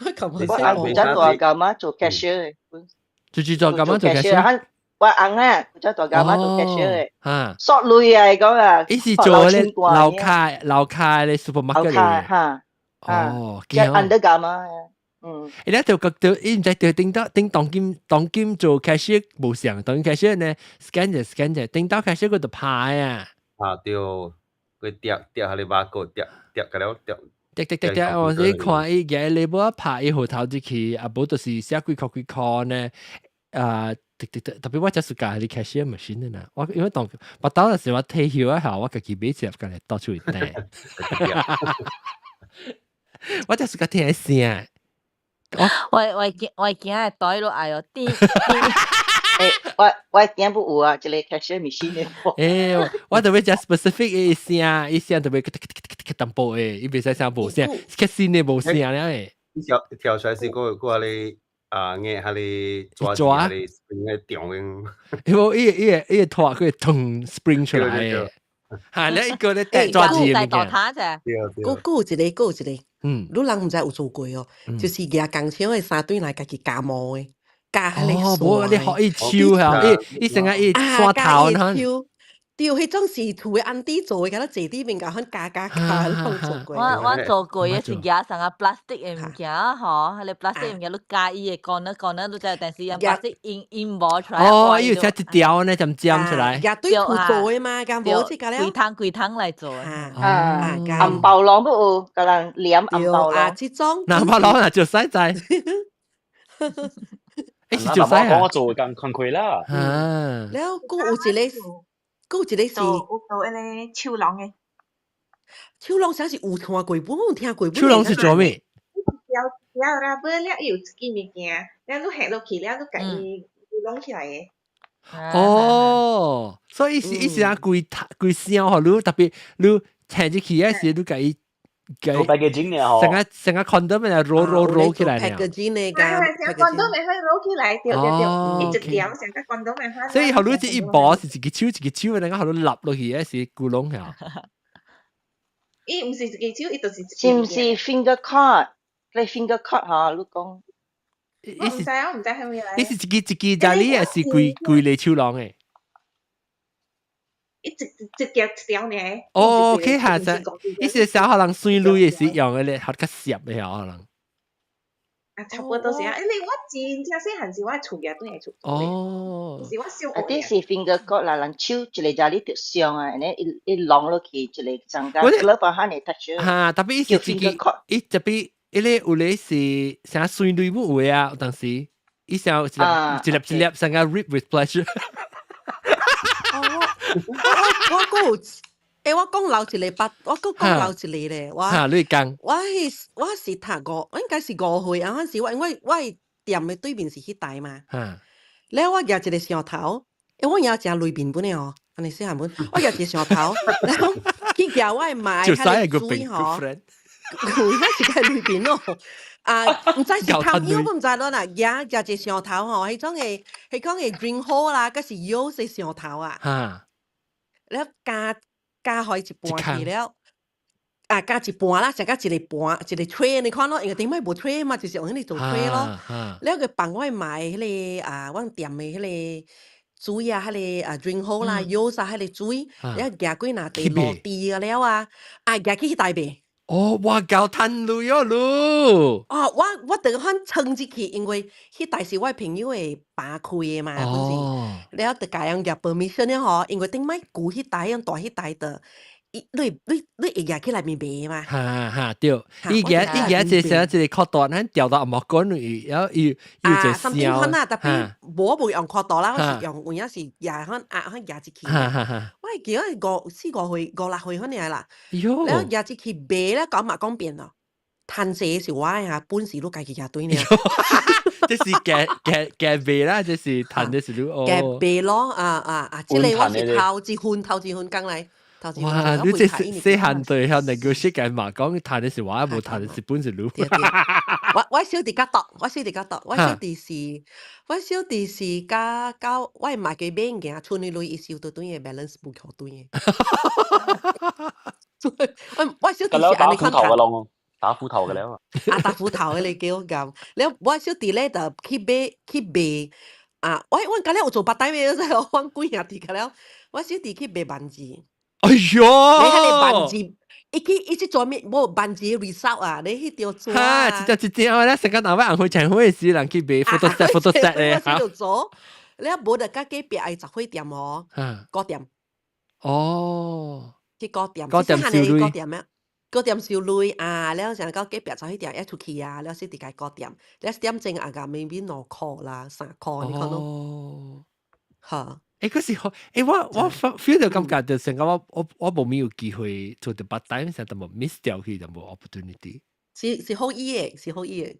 我
我阿負責大幹嘛做 cashier 嘅？
就做幹嘛做 cashier？
我翁啊，負責大幹嘛做 cashier 嘅。
嚇！
索鐳啊，講啊。
伊是做咧樓卡樓卡咧 supermarket
樓卡嚇。
哦，
即 under 幹嘛？嗯。
伊咧就覺得伊毋知對頂到頂當今當今做 cashier 無相，當今 cashier 呢 scan 者 scan 者，頂到 cashier 佢就拍啊。
啊對，佢疊疊下你把個疊疊個了疊。
疊疊疊疊，我你看伊個 label 拍伊號頭入去，啊無就是寫幾箍幾箍呢？啊，特特特特別我這是教你 cashier machine 呢，我因為當捌到時我退休啊後，我家己買一粒，家己到處去訂。我這是個聽聲。
我我囝我囝的袋都愛哦，滴滴。
欸，我我囝不有啊，一個 cashier machine 的。
欸，我特別食 specific 的聲，伊聲特別淡薄的，伊袂使聲無聲，較新的無聲了的。
跳跳出來是個個你啊，眼下你抓住下你 spring 的中間。
因為伊伊伊拖佢騰 spring 出來的。嚇！你一個咧帶抓住嘅物件。
閣閣有一個，閣有一個，你人毋知有做過哦，就是舉工廠的衫對來家己加毛的，加彼個
哦，無你學伊手嚇，伊伊成日伊刷頭
呢。對，彼種是厝的 auntie 做的，敢若坐佇面共款加加加攏做過。
我我做過的是舉啥個 plastic 的物件吼，彼個 plastic 物件你加伊的 corner corner，你知但是用 plastic 印印無出來。
哦，伊有寫一條呢，針尖出來。
舉對厝做的嘛，敢無這個了。
規桶規桶來做。
啊，紅包囊不有，共人黏紅包囊。
啊，這種。
紅包囊啊，就使知。欸，是就使啊。
我做工工課啦。
啊。
了，閣有一個。閣有一個是
做做彼個手籠的，
手籠啥是有聽過無？有聽過。
手籠是做咩？
條條 rubber 了，伊有一支物件，了你下落去了，你共伊攏起來的。
哦，所以是伊是啊，規規箱予你，特別你請入去的時，你共伊。
做 packaging 呢吼，
成個成個 condom 咪 roll roll roll 起來呢。
packaging 呢，
成個 condom 咪可以 roll 起來，對對對，一條成個 condom 咪可。
所以予你這一包是一個手一個手，那個予你立落去的是咕窿呀。
伊毋是一個手，伊就是。
是毋是 finger cut？你 finger cut 嚇，你講。
我毋知，我毋知係咩來。
伊是一支一支，但你也是規規個手籠的。
伊一一條一條爾。
哦，OK，下只，伊是小可能水類的是用的咧，較較澀的可能。
啊，差不多是啊，因為我真正細漢時，我厝也轉來厝。
哦。
是我小
啊，這是 finger cut 啦，人手一個遮你著傷啊，按呢伊伊攏落去一個增加，老闆喊你 touch。
哈，特別伊是自己，伊特別伊個有咧是啥水類不有啊，有當時伊想一粒一粒一粒成個 rip with pleasure。
我我閣有，欸，我講漏一個八，我閣講漏一個咧，我
哈，你講。
我彼我是讀五，應該是5歲啊，嗰時我因為我的店的對面是彼台嘛。了我舉一個上頭，欸，我贏誠內面本的哦，按呢細漢本，我舉一個上頭，然後去舉我的媽的彼個水吼，有影是較內面哦。啊，毋知是貪油，我毋知咯啦，舉舉一個上頭吼，彼種的，彼種的 green hole 啦，閣是油的上頭啊。了加加開一半去了，啊，加一盤啦，成個一個盤一個 tray，你看咯，因為頂擺無 tray 嘛，就是用彼個做 tray 咯。了佢幫我買彼個啊，阮店的彼個水啊，彼個啊 drink hole 啦、藥啊，彼個水，了夾幾若地落地啊了啊，啊夾去彼台賣。
哦，哇，夠趁鐳哦，你。
哦，我就反衝入去，因為彼台是我朋友的爸開的嘛，本是，了就共人夾 permission 了吼，因為頂擺舊彼台用大彼台的，伊你會夾去內面賣嘛。
哈哈，對，伊夾伊夾這啥一個擴大，咱調到紅毛管裡，然後伊伊有一個聲。
啊，特別無無用擴大啦，我是用有影是夾反壓反夾入去。我會記得五四五歲、五六歲可爾啦。了夾入去賣咧，講嘛講變咯。趁錢是我的哈，本事你家己夾對爾。
這是夾夾夾賣啦，這是趁的是你哦。
夾賣咯，啊啊啊！這個我是頭一份頭一份工來。
哇！你這細漢對向那個世界嘛，講趁的是我，無趁的是本事你。
我小弟較毒，我小弟較毒，我小弟是甲甲我買個買物件，剩的鐳伊收倒轉的 balance 無扣轉的。我小弟是按呢款
打斧頭嘅咯，打斧頭嘅了。
啊，打斧頭的你叫我講，了我小弟咧就去買去賣啊！我今日有做 part time 的，我幾兄弟個了，我小弟去賣萬字。
哎喲！
你彼个萬字，伊去伊去做咩？無萬字 result 啊！你去著做
啊！哈，一隻一隻咧，成個南尾紅會前會時人去賣 photo set photo set 咧。
我去做，你無就甲隔壁愛雜貨店哦，糕店。
哦。
去糕店，
糕店收鐳。
糕店咩？糕店收鐳啊！了成到隔壁雜貨店一出去啊，了小弟共糕店，了一點鐘啊，共 maybe 2箍啦，3箍，你看咯。
哦。
哈。
欸，可是欸，我 feel 到感覺就成個我無咩有機會做到 part time，成日都 miss 掉去就無 opportunity。
是好意的，是好意的。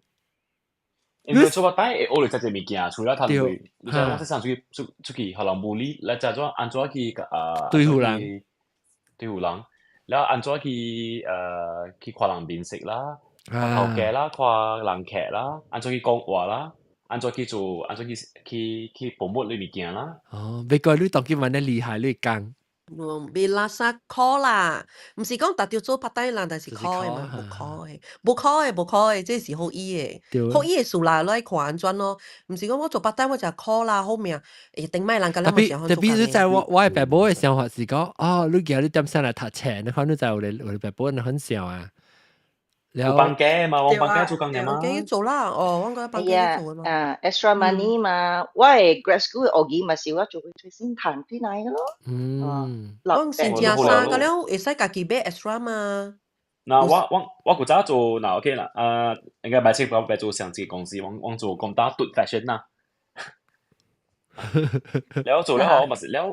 因為做 part time 會學到遮濟物件，除了趁鐳，你知我細漢出去出出去予人無理，來怎怎按怎去啊？
對付人，
對付人，了按怎去去看人面色啦，看頭家啦，看人客啦，按怎去講話啦。按怎去做，按怎去去去 promote 你物件啦。
哦，別怪你當今按呢厲害，你講。
袂垃圾苦啦，毋是講特著做 part time 人，但是苦的嘛，無苦的，無苦的，無苦的，這是好意的，好意的事啦，來看按怎咯。毋是講我做 part time 我就苦啦，好命，會頂擺人甲咱
特別特別你知我的爸母的想法是講，哦，你今日點上來讀冊，你看你知有的爸母很想啊。
有放假嘛？我放假做工嘅嘛。
放假做啦，哦，我覺得放假做嘛。
啊，extra money 嘛，我的 grad school 學期嘛是我做去先賺轉來嘅咯。
我是正衫個了，會使家己買 extra 嘛。
嗱，我古早做嗱 OK 啦，應該買車我白做上一個公司，我做工打嘟 fashion 啦。了做了後，嘛是了，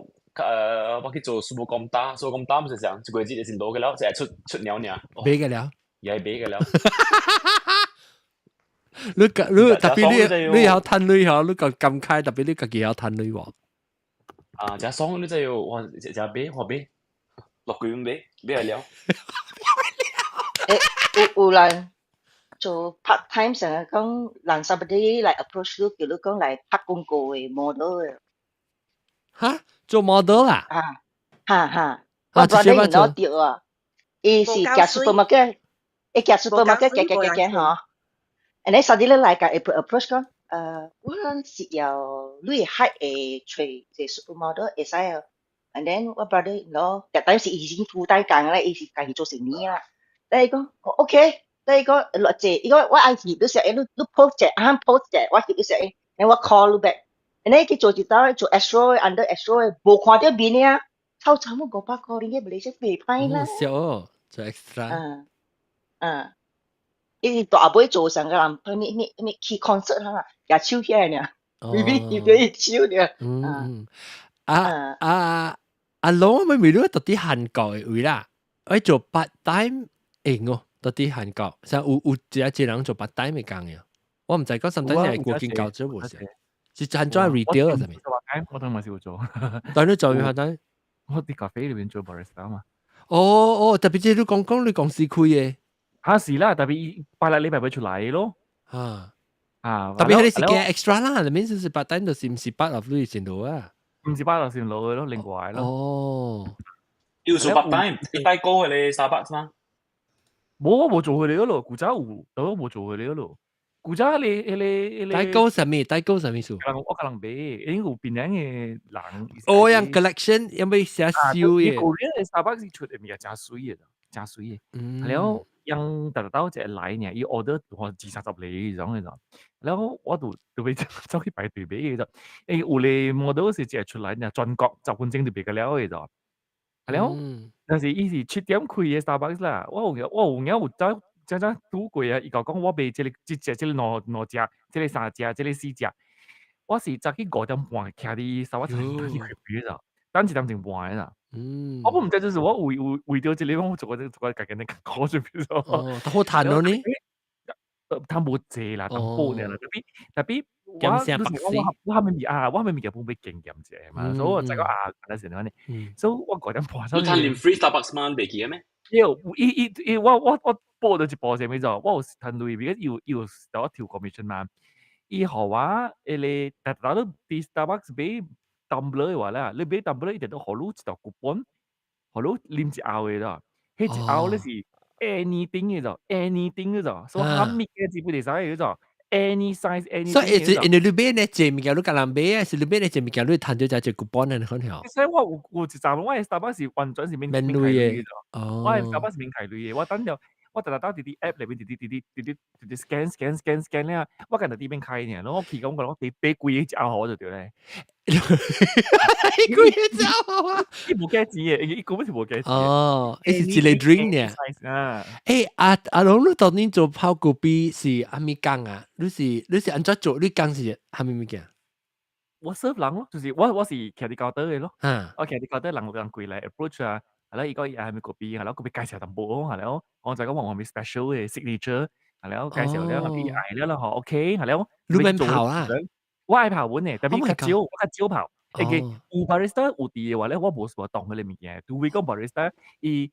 我去做事務工打，事務工打毋是啥，一個月就是攞嘅了，就係出出鳥爾。
買嘅了。
也係買嘅了。
你你特別你曉趁鐳嗬，你個咁開，特別你家己曉趁鐳無？
啊，真爽！你真要哇，食買或買，落櫃買買了。
欸，有人做 part time 成日講，人 somebody 來 approach 你，叫你講來拍廣告的 model 的。
哈？做 model 啊？
啊，哈哈。我 brother 伊攞掉啊，伊是行 supermarket，伊行 supermarket 行行行行吼。and then suddenly 來共 approach 講，我是要你 height 會揣一個 supermodel 會使哦。and then 我 brother 攞，that time 是已經 full time 工咧，伊是家己做生意啦。咧伊講，OK，咧伊講落濟，伊講我愛翕你說，你 post 者，啊 post 者，我翕你說，然後我 call 你 back。and then 去做一道做 Astro under Astro 無看著面啊，臭慘500箍，你個馬來西亞袂歹啦。
少哦，做 extra。
嗯嗯。伊是大尾做上個人，咩咩咩去 concert 啦，舉手起來爾，微微翕著伊手爾。
嗯，啊啊阿龍，我咪你到底韓國的位啦，愛做 part time 會哦，到底韓國，像有一個人做 part time 的工嘅，我毋知講甚至係國境教職無是，是按怎 retail 啊？啥物？
我當嘛是有做。
但你做咩 part time？
我佇咖啡裏面做 barista 嘛。
哦哦，特別是你講講你公司開的。
嚇是啦，特別伊拜六禮拜會出來咯。
啊
啊，
特別彼個是加 extra 啦，你面是 part time 就是毋是 part of 你前路啊？
毋是 part of 線路嘅咯，另外咯。
哦，
要做 part time，你帶高嘅你 Starbucks 嗎？
無我無做佢哋咯，古早有，但我無做佢哋咯。古早彼個。
代購啥物？代購啥物事？
我共人買，因為有檳城的人。
哦，樣 collection 有冇寫燒嘅？
Korea 的 Starbucks 出的物件誠媠的，誠媠的。了，樣逐逐兜一個來爾，伊 order 二三十個彼種的，了我就欲走去排隊買的，因為有个 model 是一個出來爾，全國10分鐘就賣個了的了。但是伊是7點開的 Starbucks 啦，我有影有走正正拄過啊，伊共講我賣這个這隻這个兩兩隻，這个三隻，這个四隻。我是早起5點半徛佇 Starbucks 去開會的，等一點鐘半的啦。我毋知就是我為著這个，我做個做個家己的苦就變做。
哦，好趁咯呢？
趁無濟啦，淡薄爾啦，特別我我蝦米物啊，我蝦米物件本欲經驗者嘛，所以我知講啊，那是按呢。所以我5點半。
你趁啉 free Starbucks 嗎？袂記得咩？
有，伊伊伊，我報咗一步啥物做，我有趁鐳，because 伊有我抽 commission 嘛。伊予我彼個，逐逐你佇 Starbucks 買 tumbler 的話啦，你買 tumbler 伊就都予你一條 coupon，予你啉一甌的啦。彼一甌咧是 anything 的咋，anything 的咋，所以蝦米嘅基本會使的咋，any size anything。
所以是因為你買呢隻物件，你共人買啊，是你買呢隻物件，你趁著這隻 coupon 的可能。
所以我有一站，我的 Starbucks 是完全是免
免
鐳
的。
我的 Starbucks 是免開鐳的，我等著我逐逐兜佇佇 app 內面直直直直直直直直 scan scan scan scan 了，我干焦佇免開爾，我去講講我買買幾個一甌予我就對咧。
幾個一甌啊？
伊無加錢的，伊根本是無加錢。
哦，伊是一個 drink 爾。
啊。
欸，阿阿龍，你當年做泡咖啡是啥物工啊？你是按怎做？你工是啥物物件？
我 serve 人咯，就是我是徛佇高桌的咯。我徛佇高桌，人過來 approach 啊，係啦，伊講伊愛啥物咖啡，係啦，我欲介紹淡薄，係啦，我就講我啥物 special 的 signature，係啦，介紹了，伊愛了啦吼，OK，係啦，
你免泡啊？
我愛泡阮的，特別較少，我較少泡。會記有 barista 有佇的話咧，我無啥動彼个物件。除非講 barista 伊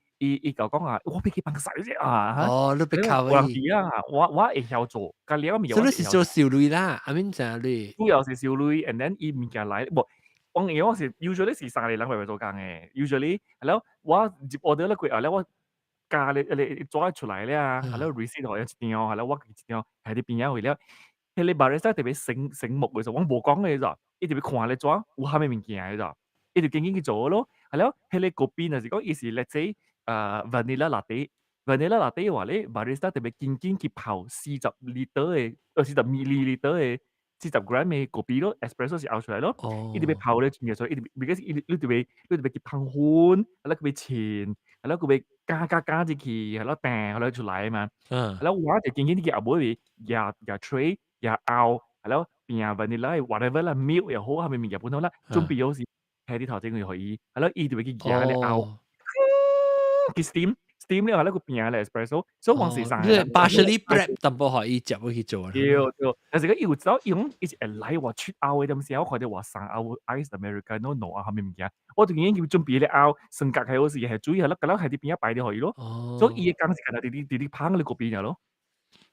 共講啊，我欲去幫洗者啊。
哦，你欲靠
伊。有人佇啊，我會曉做，甲了物
件。所以你是做收鐳啦，I mean 怎你？
主要是收鐳，and then 伊物件來，無，當然我是 usually 是三個人來做工的，usually 係了，我入 order 了過後了，我加咧彼个紙出來了，係了 receipt 予伊一張，係了我一張，佇邊仔位了。彼个 barista 特別醒醒目的時候，我無講的咋，伊特別看咧紙有啥物物件的咋，伊就緊緊去做咯。係了，彼个咖啡若是講伊是 let's say vanilla latte，vanilla latte 的話咧，barista 特別緊緊去泡40 liter 的，40 milliliter 的，40 gram 的咖啡咯，espresso 是熬出來咯。伊特別泡咧，所以伊 because 伊你特別去芳粉，係了閣欲沁，係了閣欲加加加入去，係了彈，係了出來嘛。係了我就緊緊去後尾舉舉 tray。也熬，係咯，邊 vanilla whatever 啦，milk 又好，啥物物件本好啦，準備好時，佇佇頭前就予伊，係咯，伊就會去舉咧熬，去 steam steam 了後咧閣變咧 espresso，所以往時三個
人。partially prep 淡薄予伊接落去做。
對對，但是講伊有走，伊講伊是會來話出甌的點時，我看著話三甌 ice americano 兩甌啥物物件，我就已經準備咧甌，酸角係好時係水係咯，佮了喺佇邊仔擺著予伊咯，所以伊的工是干焦佇佇佇佇芳咧咖啡爾咯。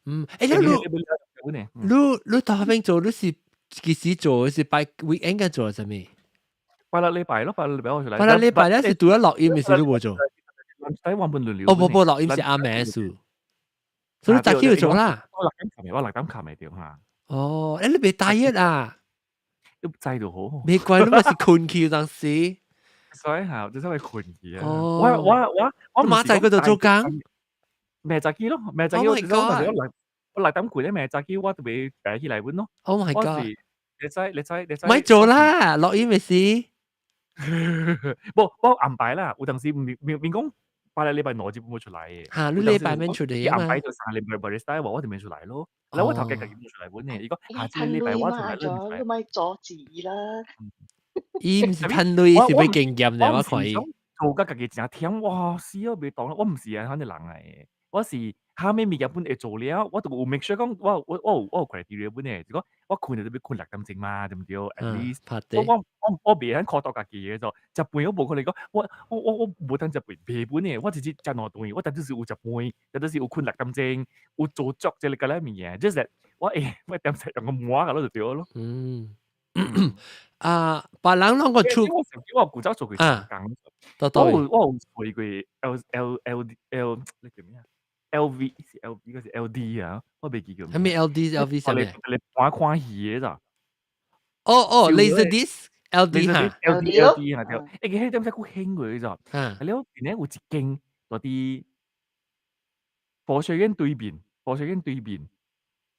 嗯，欸，你你頭邊做，你是幾時做？是拜 weekend 嘅做啥物？
拜六禮拜咯，拜六禮拜我出來。
拜六禮拜咧是拄咗落音，是你無做？
使วัน本輪流。
哦，無無落音是暗暝數，所以你早起就做啦。
我6點琴我6點琴未掉嚇。
哦，欸，你袂大熱啊？
你知就好。
袂怪你嘛是困去當時。
所以嚇，就真係困去啊！
哦，
我
馬仔嗰度做工。
明早起咯，明早起我我6點攰咧，明早起我就會爬起來阮咯。
Oh my god！
你知你知你知。
咪做啦，落雨咪是。
無無安排啦，有當時明明明講拜六禮拜兩就冇出來嘅。
嚇，你禮拜免出嚟啊嘛？
安排就三禮拜 barista 話我就免出來咯。嗱我頭家家己冇出來阮嘅，伊講下次禮拜我出來
你咪阻止啦。
伊毋是趁鐳，是欲經驗的，我看伊。
做甲家己誠忝，哇死啊！袂當，我毋是按款的人來的，我是啥物物件本會做了，我都有 make sure 講我有 criteria 本的，就講我睏就欲睏6點鐘嘛，對毋對？At least 我袂曉苦到家己的就食飯我無可能講，我無通食飯袂本的，我直接食兩頓，我但就是有食飯，但就是有睏6點鐘，有做足這個個物件，just that 我會我點食用個滿個就對咯。
嗯。啊，別人攏個出，
我古早做過工，我有做過 L L L L 那叫咩啊？ LV 是 LV 嗰是 LD 啊，我袂記叫。
係咪 LD LV 啥物？
你看看戲嘅咋？
哦哦，laser disc LD 哈
，LD LD 哈對。欸，佢迄點解夠興過咋？係了，邊咧有一間嗰啲佛學院對面，佛學院對面，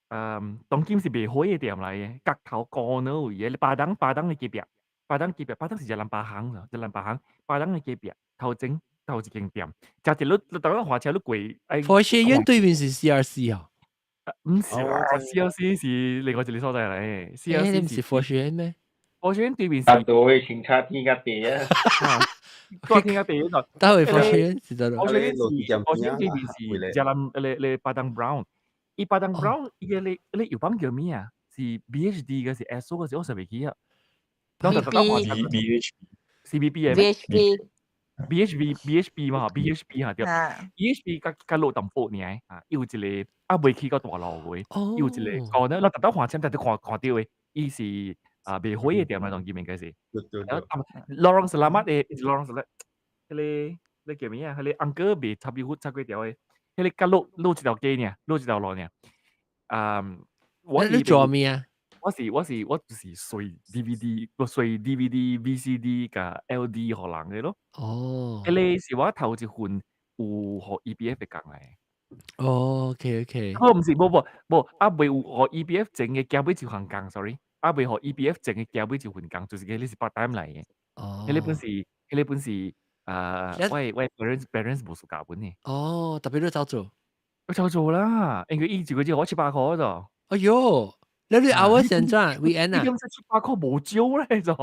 當今是賣火嘅店來嘅，角頭高那位嘅，巴東巴東嘅隔壁，巴東隔壁，巴東是一蘭巴行，一蘭巴行，巴東嘅隔壁頭前頭一間店，食一你你當咱華車你過，
佛學院對面是 CRC 啊？
毋是啦，CRC 是另外一個所在嚟，CRC
毋是佛學院咩？
佛學院對面是。
大多會清茶天較地啊。
大天較地嗰個。
倒位佛學院是得
佛學院是佛學院對面是一蘭咧咧巴東 Brown，伊巴東 Brown 伊個咧咧藥房叫咩啊？是 BHD 個是 S 個是我實袂記啊。
B B H
C B B 嘅
B H B
B H B B H B 嘛，B H B 哈對，B H B 較較落淡薄爾啊，伊有一個啊未去到大路嘅，伊有一個高呢，我特登看簽，特登看看到嘅，伊是啊賣火嘅店來當今應該是。
對對。
Lorong Selamat 嘅，Lorong Selamat，彼個那叫咩啊？彼個 uncle 賣插魚插粿條嘅，彼個較落落一條街爾，落一條路爾。啊，我
你做咩啊？
我是我就是隨 DVD，我隨 DVD、VCD 佮 LD 予人嘅咯。彼個是我頭一份有予 EPF 的工來。
哦，OK OK。
哦，毋是，無無無，啊未有予 EPF 前嘅後尾一份工，sorry，啊未予 EPF 前嘅後尾一份工，就是個你是 part time 來嘅。彼個本是，彼個本是啊，我 parents 無 suka 阮嘅。
哦，特別你走做？
我走做啦，因為伊一個月予我七百箍咋。
哎喲，你 hour 先怎 weekend 啊？
你點知七百箍無少咧咋？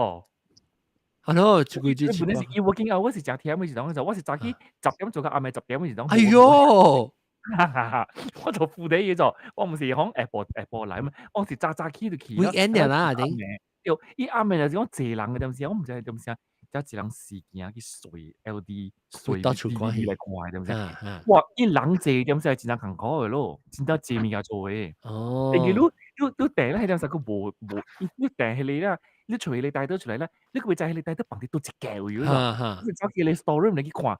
係咯，一個月
本來是伊 working hour 是誠忝嘅時陣，就我是早起10點做到暗暝10點嘅時陣。
哎喲！
我就負底嘢做，我毋是講下晡下晡來嘛，我是早早起就去。
weekend 啦，頂。
對，伊暗暝就是講濟人嘅點時，我毋知點時，才一人時間去隨 LD 隨 DVD 來看點時。哇！伊人濟點時真正艱苦嘅咯，真正濟物件做嘅。因為你訂咧，彼點時閣無無，你訂彼個啦，你揣彼個帶倒出來咧，你閣袂知彼個帶倒放佇佗一格位咯。你走去彼個 store room 來去看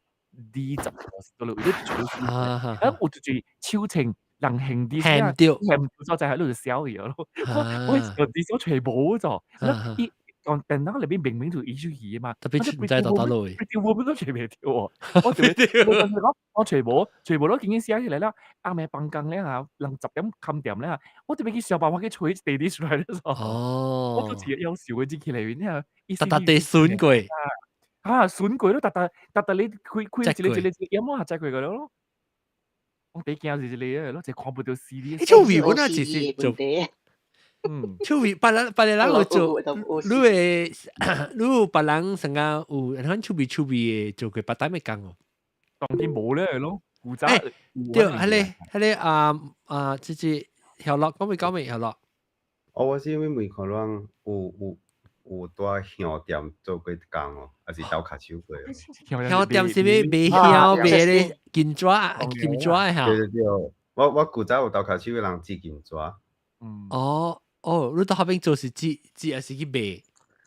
，20個是佗落位，你揣啊，有一濟手槍人還佇
還著，
還毋所在，你就消去咯。我我至少揣無咗，伊講電腦內面明明就伊出戲嘛，
特別毋知佗佗落去，
我本都揣袂著哦。我講我揣無，揣無，我緊緊寫起來了，暗暝放工了嚇，人10點關店了，我特別去想辦法去揣地址出來了。我都是夭壽的入去內面啊，
逐逐地損過，
啊損過咯，逐逐逐逐你開開一個一個一個點我下載過個咯。我第驚是這個咯，就看不到 CD。
你手尾本來其實做，手尾別人別個人有做，你會你有別人成個有，咱手尾手尾的做過別單的工哦。
當然無咧咯，古早。
對，彼個彼個啊啊，這這曉樂講未講未曉樂？
哦，我是因為問看人有有有蹛香店做過工哦，還是鬥跤手過？
香店是咩賣香賣咧金紙金紙的哈？
對對對，我古早有鬥跤手的人織金紙。
哦哦，你到彼邊做是織織還是去賣？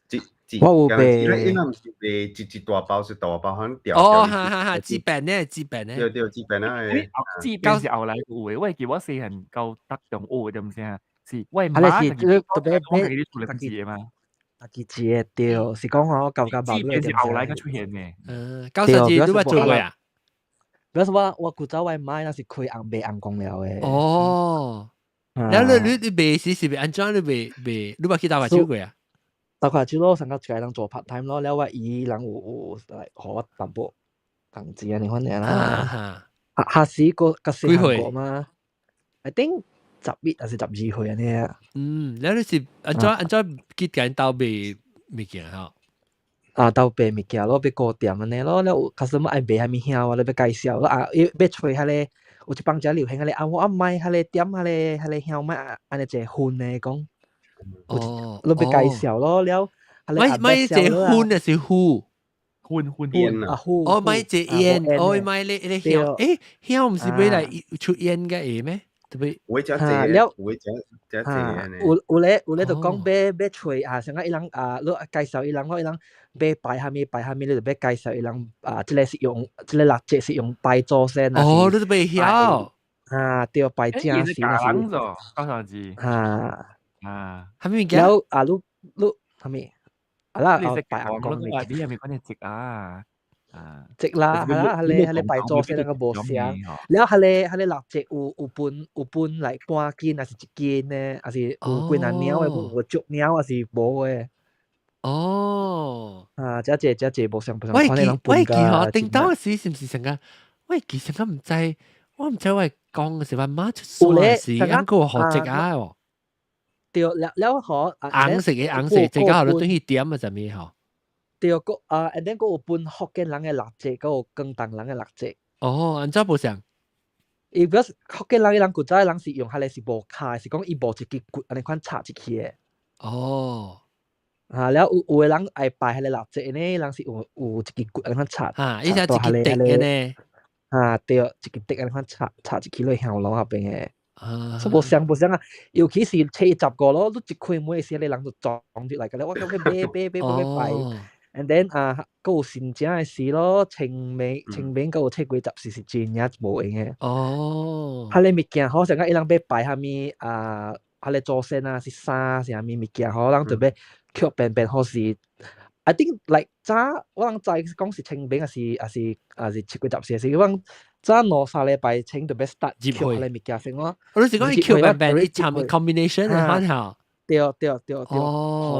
織織，
我有賣。
伊若毋是賣一一大包是大包，反正
哦，哈哈哈，織餅呢，織餅呢。
對對，織餅啊。
織餅是後來有的，我會記我細漢到讀中學點聲，是我
媽是特別
我家己厝內織的嘛。
家己織的對，是講吼舊舊
織餅是後來才出現的。
嗯，九十字你捌做過啊？
表示我古早我媽那是開紅賣紅光料的。
哦，然後你賣時是按怎你賣賣？你捌去鬥跤手過啊？
鬥跤手咯，上個一個人做 part time 咯，了我姨人有有來予我淡薄工資按呢款爾啦。下時個較細漢過嘛？I think 11還是12歲按呢啊。
嗯，了你是按怎按怎去共𪜶鬥賣物件吼？
啊，鬥賣物件咯，欲顧店按呢咯，了有 customer 愛買啥物香，我咧欲介紹咯啊，欲揣彼個有一放誠流行彼個啊，我買彼個點彼個香買按呢一個薰的講，你欲介紹咯，了
買買一個薰還是糊？
薰薰
煙啊糊。
哦，買一個煙，哦，買咧咧香，欸，香毋是買來出煙個會咩？特別
有食濟，有食食濟
有有咧有咧就講欲欲揣啊，啥個伊人啊，你介紹伊人，我伊人欲擺啥物擺啥物，你就欲介紹伊人啊，這個是用這個蠟燭是用白做先。
哦，你都袂曉。
啊，對，拜正時
那是。人咗，九三字。
啊。
啊。
係咪物件？
了啊，你你係咪？啊啦，
你
拜阿公
物件，你係咪講你食啊？啊，
食啦，係啦，係你拜祖先那個無相，了係你蠟燭有分來半斤還是一斤呢？還是有幾若領的，有足領還是無的？
哦，
啊，這這這這無相無相，
我記我記嗬，頂到時是毋是成個？我記成個毋知，我毋知我講嘅是話媽出山時，按個學籍啊喎。
對，了了嗬，
紅色嘅紅色，這個學到對去點啊，啥物嗬？
對，個啊，and then 閣有分福建人嘅蠟燭，閣有廣東人嘅蠟燭。
哦，按怎無相？
伊表示福建人伊人古早人是用彼個是無跤，是講伊無一支骨按呢款插入去的。
哦。
啊，了有有的人愛拜彼個蠟燭呢，人是有一支骨按呢款插。
啊，伊只一支滴的呢。
啊，對，一支滴按呢款插插入去落香爐下邊的。
啊，
所無相無相啊，尤其是7月15咯，你一開門時，彼個人就撞入來，個我感覺買買買買買拜。And then 啊，閣有新正的時咯，清明清明閣有七月十四是真正無閒的。
哦。
彼個物件好像講伊人欲拜啥物啊，彼個祖先啊是衫是啥物物件吼，人就欲捡便便好是。I think like 早我人知講是清明，還是7月14，是講早兩三禮拜前就欲 start 抾彼個物件先咯。
我是講伊抾便便，伊參 combination 的款吼。
對對對對，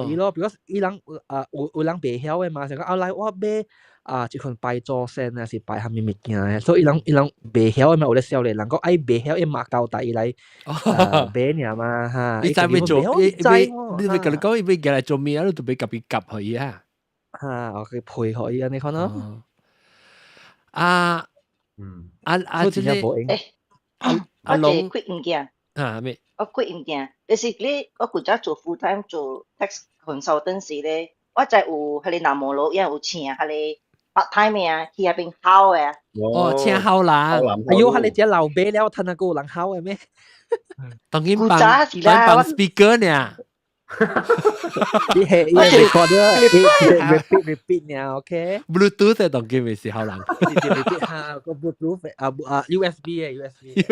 予伊咯，because 伊人啊有人袂曉的嘛，想講啊來我買啊一份拜祖先啊，是拜啥物物件的，所以伊人袂曉的嘛，有咧少年人講愛袂曉，伊嘛交代伊來買爾嘛哈。
你知欲做，伊你欲共你講，伊欲過來做咩啊？你就欲共伊夾予伊啊。
哈，我去配合伊按呢款咯。
啊，啊啊，這個
阿龍開物件。
啊咩？
我開物件，basically 我古早做 full time 做 tax consultant 時咧，我知有彼個南無羅也有請彼個 part time 的啊，去彼邊睺的啊。
哦，請睺人。
哎喲，彼個只老爸了，趁那個有人睺的咩？
當然放放 speaker 呢。
你係你係 recorder，你 repeat repeat 呢？OK。
Bluetooth 係當今咪是睺人。
repeat 哈個 Bluetooth 啊啊 USB 嘅 USB。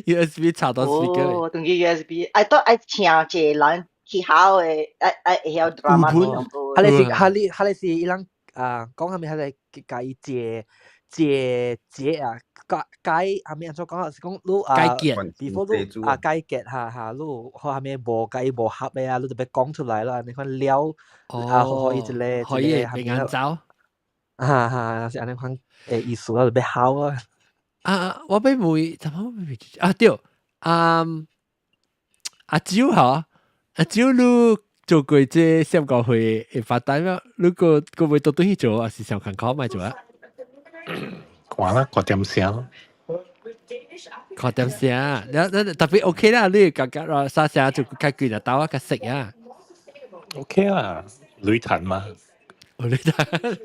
USB 插到 speaker。
哦，當今 USB，I thought 愛請一個人去睺的，愛愛會曉 drama 呢。
彼個是伊人啊講啥物？彼個共伊借借借啊，解解啥物按怎講啊？是講你啊
解結
，before 你啊解結哈哈，你有啥物無共伊無合的啊，你就欲講出來啦，你看了啊，予伊一個
可以平安走。
哈哈，是按呢款的意思啊，就欲睺啊。
啊，我欲問，怎麼啊對，啊阿蕉嗬，阿蕉你做過這三個會會發單咩？你個個會到對去做，還是上艱苦咪做啊？
看啦，看點聲。
看點聲，了了特別 OK 啦，你感覺沙聲就較貴啦，豆啊較食啊。
OK 啦，鐳趁嘛。
哦，鐳趁。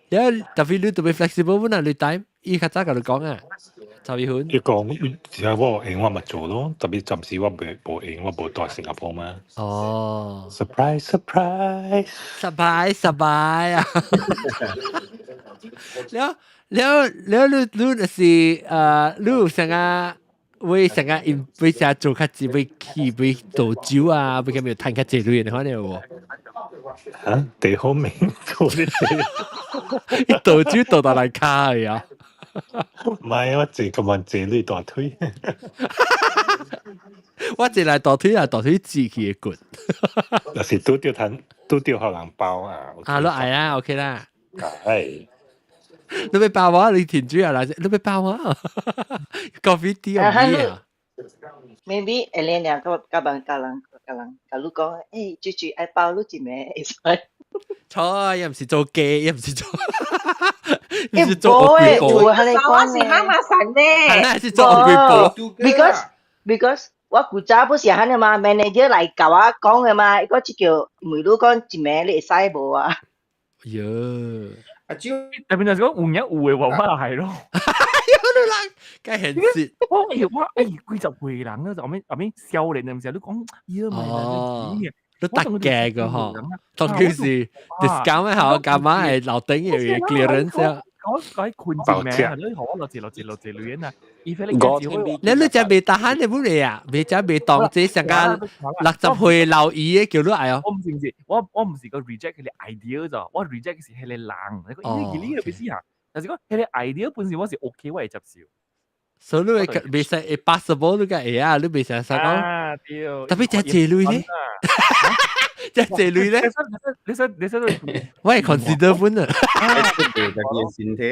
了特別你特別 flexible 本啊，你 time 伊較早共你講啊，陳宇芬。
伊講，只要我閒我咪做咯，特別暫時我未無閒，我無蹛新加坡嘛。
哦。
Surprise surprise！
surprise surprise 啊！了了了，你你就是你有啥個為啥個因為啥做較濟欲去欲倒酒啊，欲咁樣趁較濟鐳的，可能有無？
嚇，地好明做呢啲，
伊倒酒倒到來跤的啊！
唔係，我坐咁晚坐你大腿。
我坐來大腿啊，大腿豎起的骨。
若是拄著趁，拄著予人包啊！
啊，你愛啦，OK 啦。
係。
你欲包我，你填水啊？來，你欲包我？咖啡店啊？
Maybe 下兩個甲人甲人甲人甲你講，欸，豬豬愛包你一暝會使。
錯，又毋是做雞，又毋是做，唔是做惡鬼婆。
我是媽媽神咧。
係啦，是做惡鬼婆。
Because 我古早不是按呢嘛，manager 來共我講的嘛，伊講這叫問你講一暝你會使無啊？
喲，
阿蕉
特別就是講有影有的話，我係咯。
有你人，該現實。
我欸我欸幾十歲人啊，就後面後面少年的時候，你講咦咪
哦，你特價個嗬，當佢是 discount 好，夾埋係樓頂有 clearance 啊。
講講困住名，你學我落字落字落字亂啊！伊非你
你你只未得閒你本嚟啊？未只未當這成個60歲老姨嘅叫你愛哦。
我唔是唔是，我唔是個 reject 佢哋 idea 咋，我 reject 是係你人，你講伊呢個意思啊？但是講佢哋 idea 本身我是 OK，我會接受。
所以你未使會 possible 你個會啊，你未使使講。特別只這類咧，只這類咧，
你使你使
我係 consider 本啊。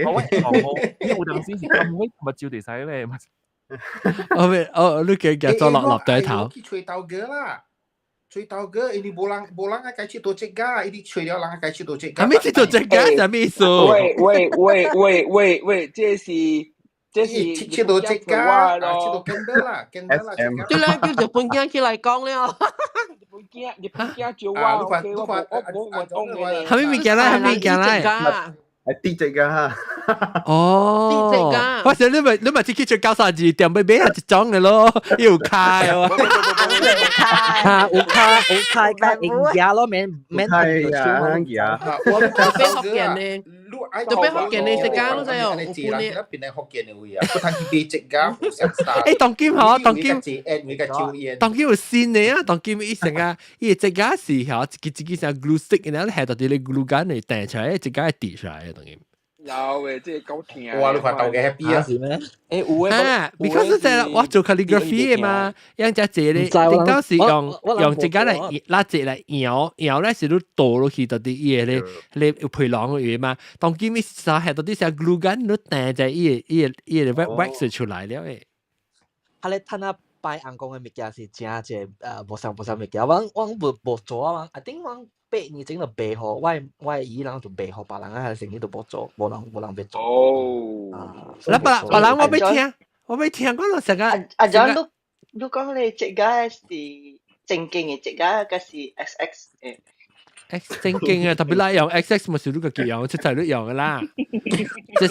我我有當時是咁，我目睭就使咧。
我未，哦，你叫叫做落落低頭。
去揣頭家啦，揣頭家，因為無人無人愛改佚佗這家，伊哋揣了人愛改佚佗這家。
啥物佚佗這家？啥物意思？
喂喂喂喂喂喂，這是。這是
佚佗這家，佚佗跟得啦，跟得啦。
對啦，叫日本囝起來講了。
日本囝，日本囝招我，OK，我我我講嘅。
啥物物件來？啥物件來？
係啲隻㗎哈。
哦，我想你咪自己做92店買買下一種嘅咯，又開哦。
卡有卡有卡較用牙咯，免免
係啊，牙。
我特別福建呢，特別福建呢食家咯，就有
有呢。邊係福建嘅位啊？不通去買隻家，
誒，當今嗬，當今當今有新嘅啊，當今伊成個伊隻家是嗬，一支一支像 glue stick，然後下到啲你 glue gun 嚟掟出來，隻家會滴出來嘅當今。
有誒，這個夠聽。
哇！你看豆嘅 happy 啊？
是咩？
誒有誒。
啊，because 這我做 calligraphy 嘅嘛，用只這咧，頂到是用用這個來拉這來搖搖咧，是你倒落去到啲伊個咧，咧有皮囊嘅嘢嘛。當今伊啥係到啲啥 glue gun，你掟在伊個伊個伊個 wax 出來了誒。
佢咧趁啊拜尪公嘅物件是真濟無相無相物件，我我無無做啊，I think 我8年前就賣予我姨人就賣予別人啊，生意都無做，無人無人欲做。
哦，
嗱，別別人我欲聽，我欲聽，我就成個。
阿 John，你你講你這個是正經嘅，這個還是 XX 嘅？
X 正經嘅，特別啦，用 XX 咪是你個結用，出齊你用嘅啦。這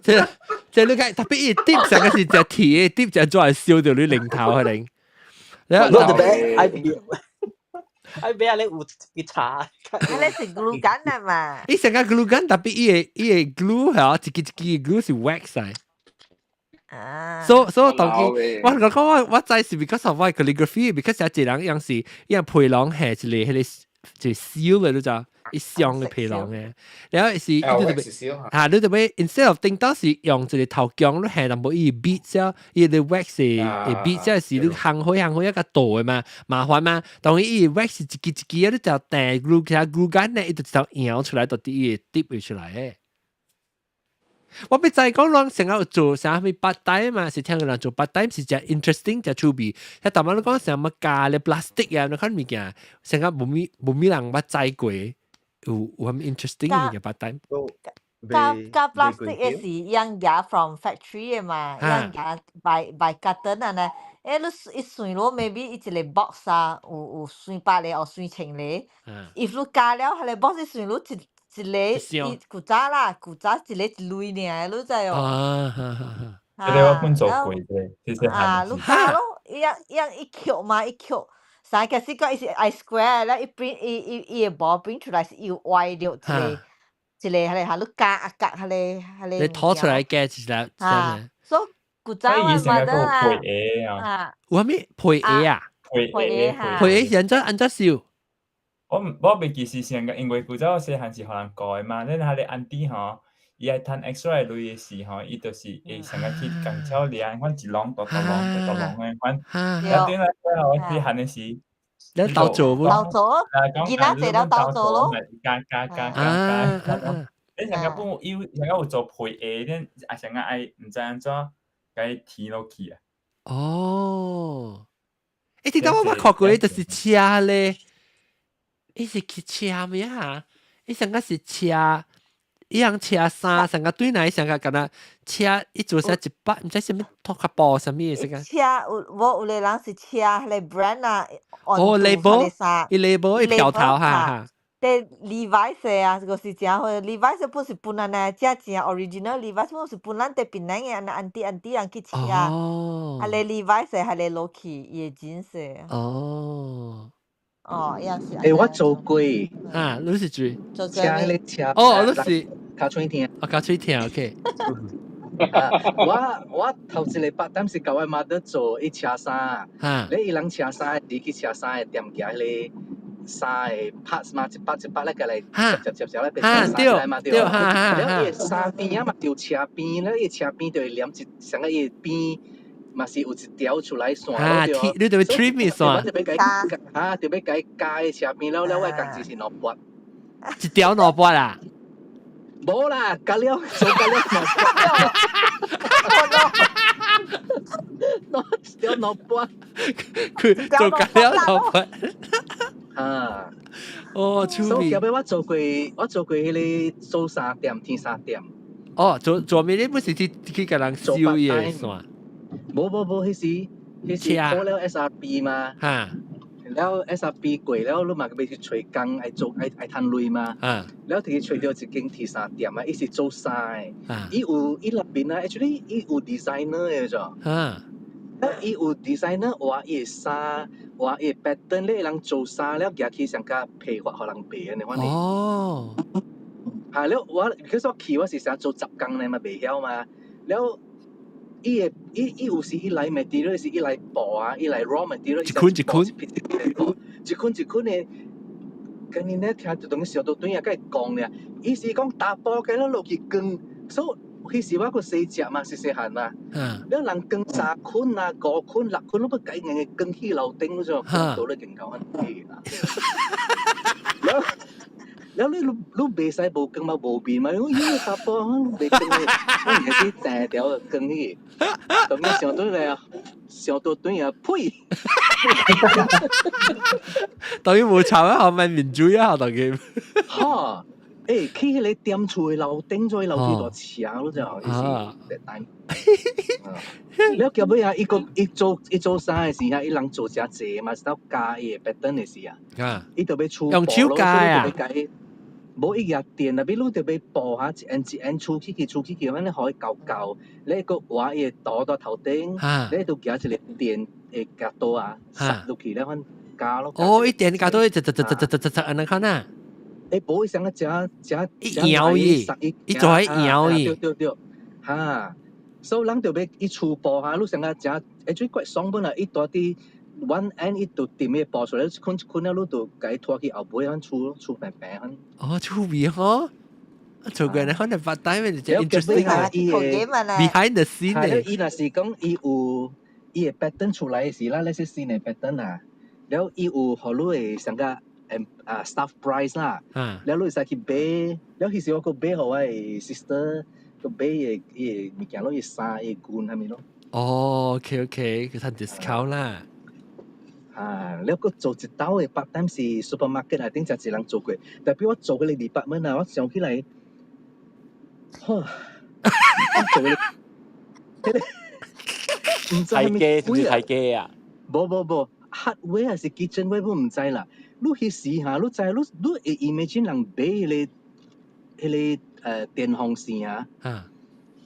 這這你個特別伊 tip 成個是隻鐵嘅 tip，就做嚟燒掉你零頭可能。
你特別愛愛買你有去查。
你是 glue gun 啊嘛？
伊成個 glue gun 特別伊個 glue 係一支一支 glue 是 wax 嚟。
啊！
所所以當佢，我講我我知是 because of 我 calligraphy，because 有一個人樣是，因為皮囊係一個彼個就燒嘅，你知一箱嘅皮囊嘅，然後是你特別啊，你特別 instead of 頂到是用一個頭鏡，你下淡薄伊 bead 啫，伊個 wax 是 bead 啫，是你行開行開一個倒嘅嘛，麻煩嘛。當伊 wax 一支一支啊，你就掟 glue 其他 glue gun 咧，伊就就搖出來，就啲伊滴出來嘅。我欲知講人成日做啥物 part time 嘛，是聽個人做 part time 是真 interesting 真趣味。但淡薄你講啥物加咧 plastic 啊，你看物件，成日無咪無咪人捌知過，有有啥物 interesting 嘅物件 part time？
加加 plastic 嘅是用牙 from factory 嘅嘛，用牙 by carton 啊呢。誒，你一算落 maybe 伊一個 box 啊，有有算百個或算千個。if 你加了，彼個 box 算你一一個，伊古早啦，古早一個一鐳爾，你知哦？
啊哈哈
哈！這個我本做過嘅，其實
啊，你加咯，伊樣伊樣一曲嘛，一曲。三個是講伊是愛 square 咧，伊 print 伊伊伊個毛 print 出來是有歪掉一個一個，彼個哈，你加啊夾彼個彼個。
你拖出來嘅是啦，
啊，所以古早我媽的啊，啊，
有啥物皮鞋啊？
皮
鞋哈，
皮鞋按怎按怎燒？
我我袂記是上個，因為古早我細漢是予人顧的嘛，咱彼個 auntie 吼，伊愛趁 extra 的鐳的時吼，伊就是會上個去工廠掠，款一籠大大籠大大籠的款。啊，對啦，我細漢的時，
你鬥做無？
鬥做，囡仔濟了鬥做咯。
加加加加加。你上個本有上個有做皮鞋，恁啊上個愛毋知按怎共伊填落去啊？
哦，欸，聽到我捌看過，就是車咧。伊是去車咩啊？伊上個是車，伊樣車衫，上個對來上個敢若車，伊做啥一百，毋知啥物托卡布啥物的，這個。
車有無有個人是車彼個 brand 啊？
哦，label，伊 label 伊票頭哈哈。
對 Levi's 啊，這個是誠好，Levi's 本是本來呢，正正 original Levi's 本是本咱佇檳城的，按呢 auntie auntie 人去車，啊個 Levi's 彼個落去，伊的真勢。
哦。
哦，樣是。
欸，我做過。
啊，你是做？
做
車彼個車。
哦，你是。
尻喙疼。
啊，尻喙疼，OK。
啊，我頭一個 part time 是共我 mother 做伊車衫，你伊人車衫時去車衫的店行彼個衫的 parts 嘛，一百一百咧，共來接接接咧，變成衫來嘛對。了伊的衫邊仔嘛就車邊，了伊車邊就會連一上個伊邊嘛是有一條出來線
對。你就欲 trim 線。
我就欲共啊，就欲共加的車邊了了，我的工資是200。
一條200啦？
無啦，加了做加了200，一條兩百，
佢做加了200。
啊！
哦，
所以後尾我做過彼个做衫店、天衫店。
哦，做做咩？你不是去共人修嘢線？
無無無，彼時考了 SRP 嘛。了 SRP 過了，你嘛欲去揣工，愛做愛愛趁鐳嘛。了就去揣著一間鐵衫店啊，伊是做衫的。伊有伊內面啊，actually 伊有 designer 的咋。伊有 designer 畫伊的衫，畫伊的 pattern 咧，人做衫了，舉去上較批發予人賣按呢款。嚇了我，because 我去我是想做10工呢嘛，袂曉嘛。了，伊會伊伊有時伊來 material 是伊來布啊，伊來 raw material，
一捆一捆，
一捆一捆的。今年咧聽就當上到對啊，佮伊講咧，伊是講打波嘅了落去捲，所以彼時我閣細隻嘛，細細漢嘛。了人捲三捆啊、五捆、六捆，攏欲共伊硬捲去樓頂嗰種，到咧勁夠很啦。了了你你你袂使無捲嘛，無面嘛，你講咦查埔你袂捲的，我而是成條捲去，當伊上倒來啊，上到轉啊，呸！
當然無吵啊，後面民主啊，當佢。
哈！去彼个店厝的樓頂做樓梯大斜咯，就伊是單。了後尾啊，伊閣伊做衫的時啊，伊人做誠濟嘛，是到加伊的 pattern 的時啊，伊就欲出
用手加啊。
無伊舉電啊，比你就欲布哈，一按一按出去去出去去，按呢予伊厚厚，你閣畫伊的圖佇頭頂，你就舉一个電的鉸刀啊，插落去了款加咯。
哦，伊電鉸刀，一一一一一一一按呢款啊。
無伊啥個誠誠
伊搖伊，伊做喺搖伊。
對對對，哈，所以人就欲伊出布哈，你上個誠，最怪爽本啊！伊蹛佇 one end 伊就掂個布出來，一捆一捆了，你就共伊拖去後尾款出出平平款。
哦，趣味吼！做過呢，可能發呆咪就 interesting
啊
，behind the scene
咧。伊若是講伊有伊的 pattern 出來時啦，那些新的 pattern 啊，了伊有予你會上個啊 staff price 啦，了你會使去買，了彼時我閣買予我的 sister，閣買伊的伊的物件咯，伊衫伊的裙啥物咯。
哦，OK OK，佢趁 discount 啦。
啊，了閣做一兜的 part time 是 supermarket 內頂誠濟人做過，tapi 我做彼個 department 啊，我想起來，呵，我做彼個，彼個毋知啥物
機是毋是太機啊？
無無無，hardware 還是 kitchenware 我毋知啦。你彼時哈，你知你你會 imagine 人買彼个電風扇啊？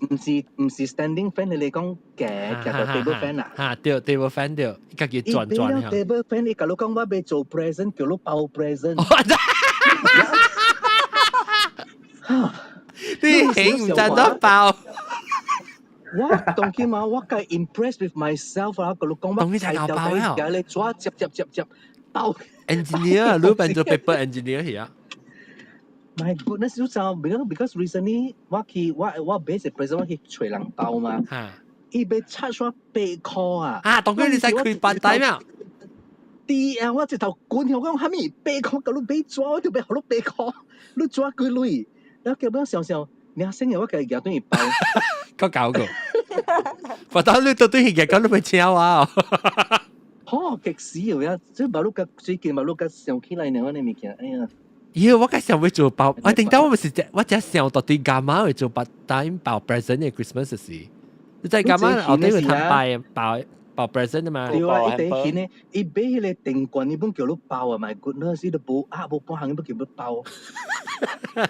毋是 standing fan，你講夾夾到 table fan 啊？
哈，對，table fan 對，伊家己轉轉。
伊買了 table fan，伊共你講我欲做 present，叫你包 present。
你興毋知怎包？
我當今嘛，我較 impressed with myself 啊！共你講我
拆條包
夾咧紙摺摺摺摺包。
engineer，你變做 paper engineer 去啊？
My goodness，你知，because recently 我去我買一 present 我去揣人包嘛，伊欲 charge 我8箍啊！
啊，當佢你使開班底咩？
啲啊！我直頭管我講啥物8箍，共你買紙，我就欲予你八箍，你紙幾鐳？然後結尾想想，你阿生嘅我家己舉轉去包，
較搞個，不但你到底係講你欲請我？
吼，激死啊！這馬路甲最近馬路甲想起來呢，我呢物件，哎呀！
咦，我較想欲做包，我頂到我是我只想到底幹嘛會做 part time 包 present 的 Christmas 時，你在幹嘛？後底會談包包包 present 嘛？
對啊，伊第一呢，伊買彼個電罐，伊本叫你包啊，My goodness，伊都無啊無半項，伊本叫你包。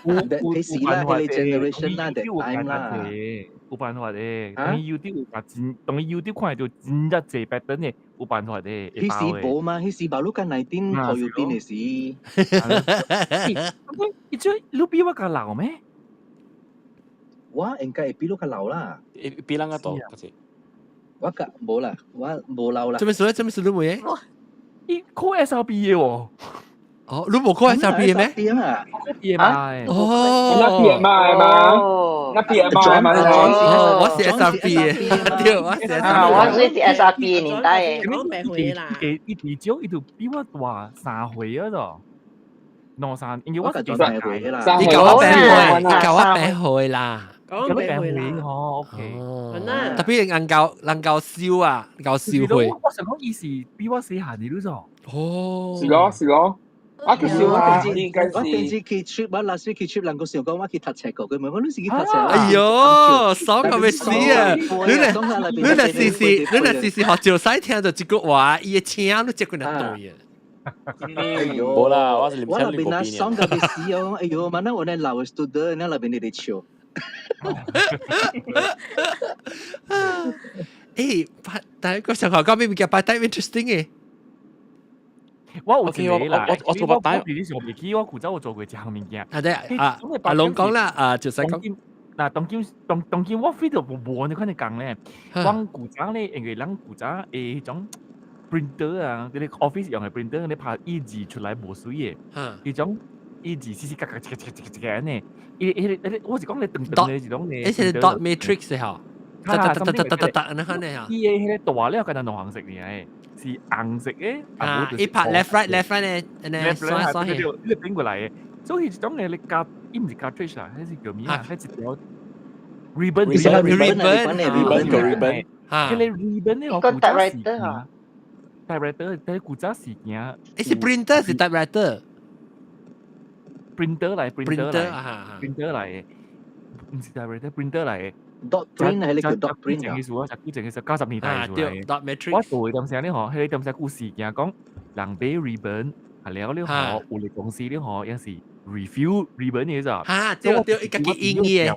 有彼時啦，彼个 generation 啦，that time 啦。
有辦法的，當伊 YouTube 有甲真，當伊 YouTube 看到真正濟 pattern 的，有辦法的。
彼時無嘛，彼時馬路甲內頂塗油頂的時。
伊這你比我較老咩？
我應該會比你較老啦。
比人較大，
我較無啦，我無老啦。
做咩事咧？做咩事你冇嘢？
伊考 SRP 嘅喎。
哦，你無考 SRP 咩？
SRP 啊？
PMI。
哦，
那 PMI 嘛？那 PMI 嘛？
哦，我是 SRP 嘅，對，我是 SRP。
我是 SRP 年代嘅。
講白歲啦。
伊至少伊就比我大3歲啊，就兩三，因為我是
第三歲啦。
你舊我八歲，你舊我八歲啦。
講八歲啦。
哦，OK。
特別人夠人夠燒啊，夠燒歲。
我想講伊是比我細漢啲咯，
哦。
是咯，是咯。啊，其實我應該是
我頂次去 trip，我 last week 去 trip，人個想講我去讀冊過，佢問我你是去讀冊？
哎喲，爽到欲死啊！你你若試試，你若試試學照使聽到這句話，伊的聲都接過來對啊。
哎喲，
無啦，我是
我那邊啊爽到欲死哦！哎喲，萬那我那老的 student，那邊你哋笑。
誒，但係個上學講咩物件 part time interesting 嘅？
我有一個啦，
我做 part time，
我你是我未記，我古早有做過一項物件。
啊對啊，阿龍講啦，啊就是講。
嗱，當今當當今我 feel 到無無你看你講咧，我古早咧，因為咱古早誒彼種 printer 啊，你 office 用的 printer，你拍印字出來無水的，彼種印字絲絲格格一個一個一個一個按呢，伊彼個彼個我是講咧長長的一種咧，
彼是 dot matrix 的吼，噠噠噠噠噠噠噠按呢款的吼。
伊的彼個大了敢若兩紅色爾的，是紅色的，
啊，伊拍 left right left right 咧，按呢刷刷去，
你變過來的，所以彼種的你加，伊毋是 cartridge 啊，彼是叫咩啊？彼一條 ribbon
ribbon
ribbon
ribbon
ribbon，
彼個 ribbon 咧，
個 typewriter 啊
，typewriter，但古早時件，
彼是 printer 是 typewriter。
printer 來
printer
來，printer 來，毋是 typewriter，printer 來。
dot print 係你叫 dot print
啊？意思啊，十幾前嘅時候，90年代出來。
dot matrix。
我做嘅點聲咧嗬，彼個點聲故事件講，人買 ribbon，係了了嗬，有個公司咧嗬，也是 refill ribbon 嘅咋。
嚇，對對，伊家己印嘅。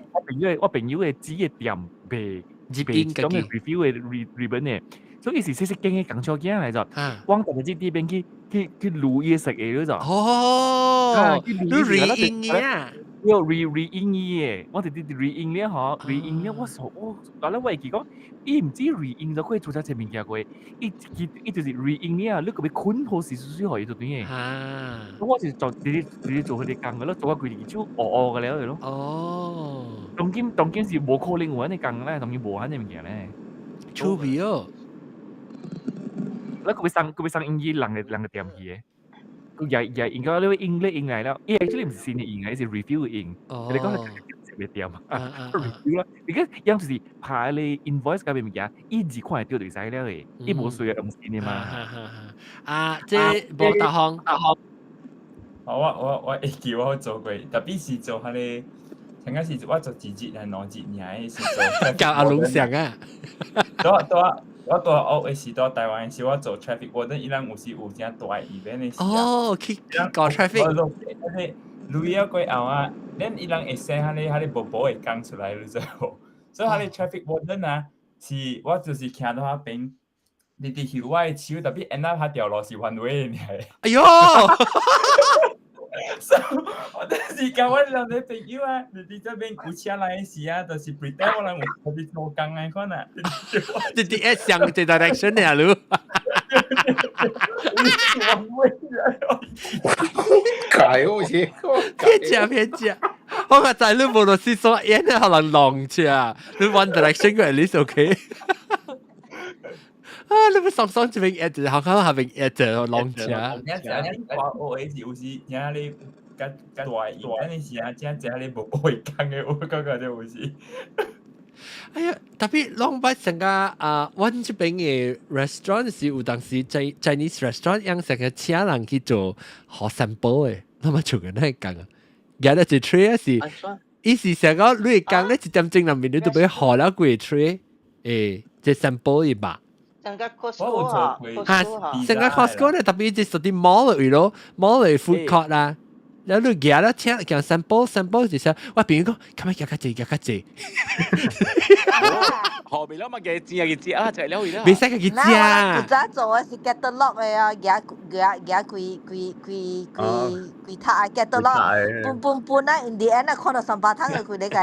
我朋友的紙的店賣賣這種嘅 refill 的 ribbon 嘅，所以伊是細細間嘅工廠囝來咋。我逐日這邊去去去擼伊食的了咋。
哦，你 re 印嘅啊？
要 re re 印伊的，我直直 re 印了吼，re 印了我說我，後來我會記講，伊毋止 re 印咗過做咗這物件過，伊伊伊就是 re 印了，你閣欲捆好勢水水予伊就對的。
啊！
我是做直直直直做彼個工的咯，做到規日手烏烏的了咯。
哦。
當今當今是無可能有按呢工咧，當今無按呢物件咧。
趣味哦！
你閣欲送閣欲送印伊人的人的店去的。佢也也應該你印咧印來了，伊 actually 毋是新的印，伊是 refill 的印。你講係特別店啊，refill 啦。你講樣就是拍你 invoice 嗰邊物件，伊字看會到就使了的，伊無需要用新的嘛。
啊，這無大方。
我會記我做過，特別是做彼個，曾經是我做一日還兩日爾，是做。
教阿龍上啊！
對對。我蹛學的時，蹛台灣的時，我做 traffic warden，伊人有時有誠大 event 的時啊。
哦，去搞 traffic。
我做累了過後啊，咱伊人會 send 彼個彼個無無的工出來，你知無？所以彼個 traffic warden 啊，是我就是徛佇彼邊，直直翕我的手，特別 end up 彼條路是 one way 的爾。
哎喲！
所以我就是共阮兩個朋友啊，直直這邊有車來的時啊，就是 pretend 我人有特別做工的款啊。
直直一向這 direction 的啊，你。
one way
解好似
騙食騙食，我較知你無論是說演的可能浪車，你 one direction 個 at least OK。啊！你不爽爽這邊一直，好看下邊一直浪車。
我我是有時聽你較較大大的時啊，真正你無會講的，我感覺就有時。
哎呀，特別攏捌成個啊，阮這邊的 restaurant 是有當時 Chinese restaurant 樣成個請人去做學 sample 的，那麼做個那講啊，舉了一 tray 是，伊是成個你講咧一點鐘內面你都欲學了幾 tray，欸，這 sample 的吧。
成個 Costco 啊，
哈，成個 Costco 咧，特別是屬啲 mall 位咯，mall 的 food court 啦。然後你舉了請講 sample sample 就是我朋友講，今日舉較濟，舉較濟。
後面了嘛，嘅錢嘅食啊，食了去啦。
袂使家己食。
我古早做的是 catalog 的啊，舉舉舉幾幾幾幾幾塔啊 catalog，搬搬搬啊，in the end 啊，看到300桶的佢哋個。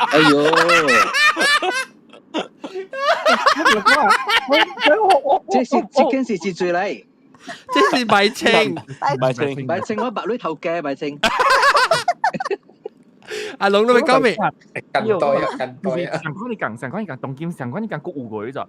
哎呦！
我
這是這件事是最嚟，
這是白清，
白清，
白清，我白女頭家白清。
阿龍你咪講未？
近代啊，近代啊。
上款你講，上款你講，當今上款你講國有個咋？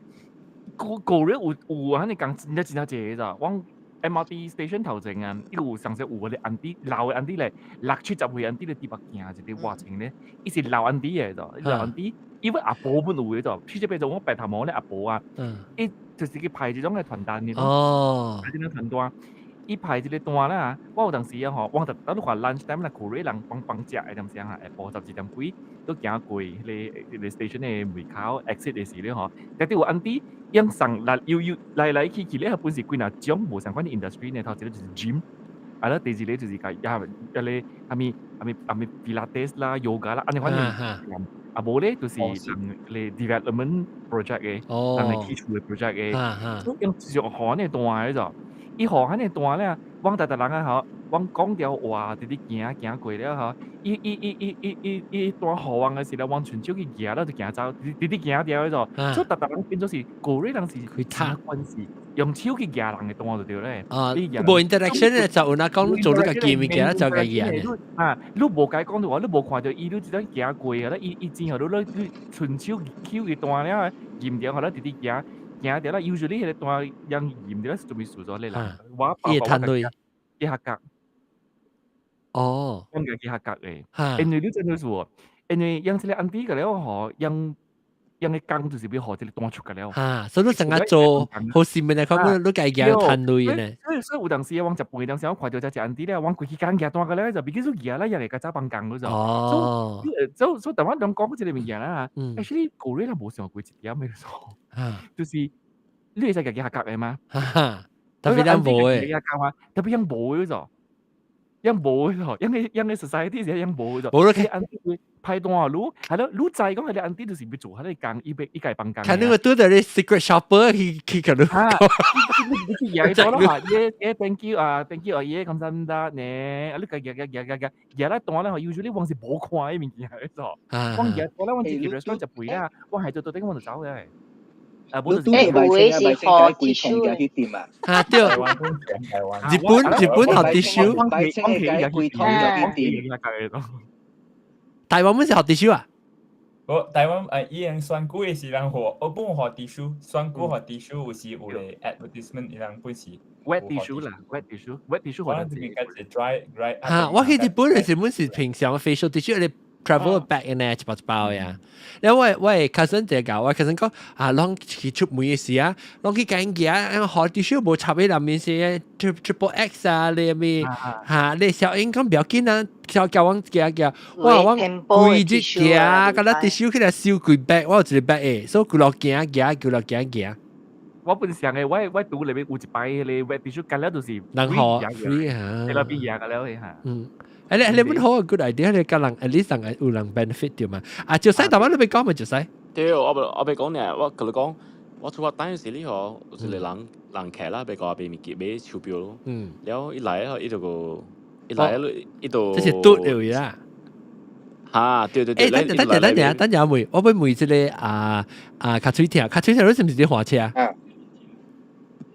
個個人有有啊，你講真正真正濟咋？往 MRT station 頭前啊，伊有上次有個 auntie 老的 auntie 咧，六七十歲 auntie 咧佇北行一個活情咧，伊是老 auntie 嘅咋？老 auntie，因為阿婆本有嘅咋？去這邊就我白頭毛咧阿婆啊，伊就是去派這種嘅傳單嘅，派這種傳單。伊派一個單啦，我有當時啊吼，我就等你看 lunch time 啦，舊日人幫幫食的點聲啊，下晡12點幾都行過彼個 station 的門口 exit 的時咧吼，特別有 auntie 用送來又又來來去去咧，本是幾若種無相款的 industry 呢，頭一個就是 gym，啊啦，第二個就是共也彼個啥物啥物啥物 Pilates 啦、yoga 啦，按呢款的，啊無咧就是人個 development project 的，人會起厝的 project 的，所以用上予呢單的咋。伊予彼個單了，阮逐逐人啊吼，阮講條話，直直行行過了吼，伊伊伊伊伊伊伊單予阮的時咧，阮伸手去舉了就行走，直直行掉彼個，所以逐逐人變做是舊日人是習慣是用手去舉人的單就對咧。
啊，無 interaction 就有那講做你家己物件就家己舉。
啊，你無共伊講話，你無看著伊，你只當行過啊，伊伊錢予你，你伸手搝伊單了，驗掉，予你直直行。行掉啦，usually 彼個單用驗掉是做咩事咗咧啦？我
伊會趁鐳，
伊合格。阮家己合格的，因為你真係說，因為用這個 auntie 個了吼，用用的工就是欲予這個單出個了。
哈，所以你成日做好市民來講，你家己趁鐳呢？
所以有當時我食飯當時，我看著這隻 auntie 咧，我規去工舉單個了，就變做舉啦，也會共走幫工嗰種。所以台灣人講這個物件啦，actually 舊日人無想過一點的數，就是你會使家己合格的嗎？
特別咱無的，
特別樣無的咗，樣無的咗，樣個 society 是樣無的咗。
無你
auntie 派單你，係咯，你知講彼個 auntie 就是欲做彼個工，伊欲伊共幫工。
看你個拄著你 secret shopper 去去佮你
講，你去舉咗啦，耶耶 thank you 啊，thank you 啊，耶感謝呢，啊你共舉舉舉舉舉，舉來單咧，usually 我是無看彼物件的咗，我舉單咧，我直接 restaurant 食飯啦，我係做到頂我就走嘅。啊，
無就是
欸，有的是予 tissue
去店啊！
啊對，日本日本予 tissue，
白清嘅櫃桶去店。
台灣本是予 tissue 啊？
我台灣伊人選舉的時人予，我本予 tissue，選舉予 tissue 有時有個 advertisement，伊人本是
wet tissue 啦，wet tissue，wet tissue
可能是 dry dry。
嚇！我去日本的時本是平常 facial tissue 你 travel bag 呢，一包一包呀。然後我 cousin 就教我 cousin 講啊，攏去出門的時啊，攏去揀嘢，予 tissue 無插喺內面是 triple X 啊，你咩嚇？你小英講不要緊啊，叫叫我行行，哇！我規日行，敢若 tissue 起來收幾 bag，我有一個 bag 的，所以規路行行，規路行行。
我本上的，我拄內面有一擺彼個 wet tissue，干了就是
人予 free 嚇，
喺那邊贏個了嚇。
嗯。誒你你本好個 good idea，你教人 at least 人有人 benefit 對嘛？啊，就使台灣你欲講咪就使。
對，我欲講呢，我共你講，我出發等時你嗬，有一個人人客啦，欲過買物件買手錶咯。了伊來嗬，伊就個，伊來伊就。
這是拄的位啦。
嚇，對對對。
誒，等陣等陣等陣等陣問，我欲問這個啊啊卡喙聽，卡喙聽你是毋是佇駛車？
啊，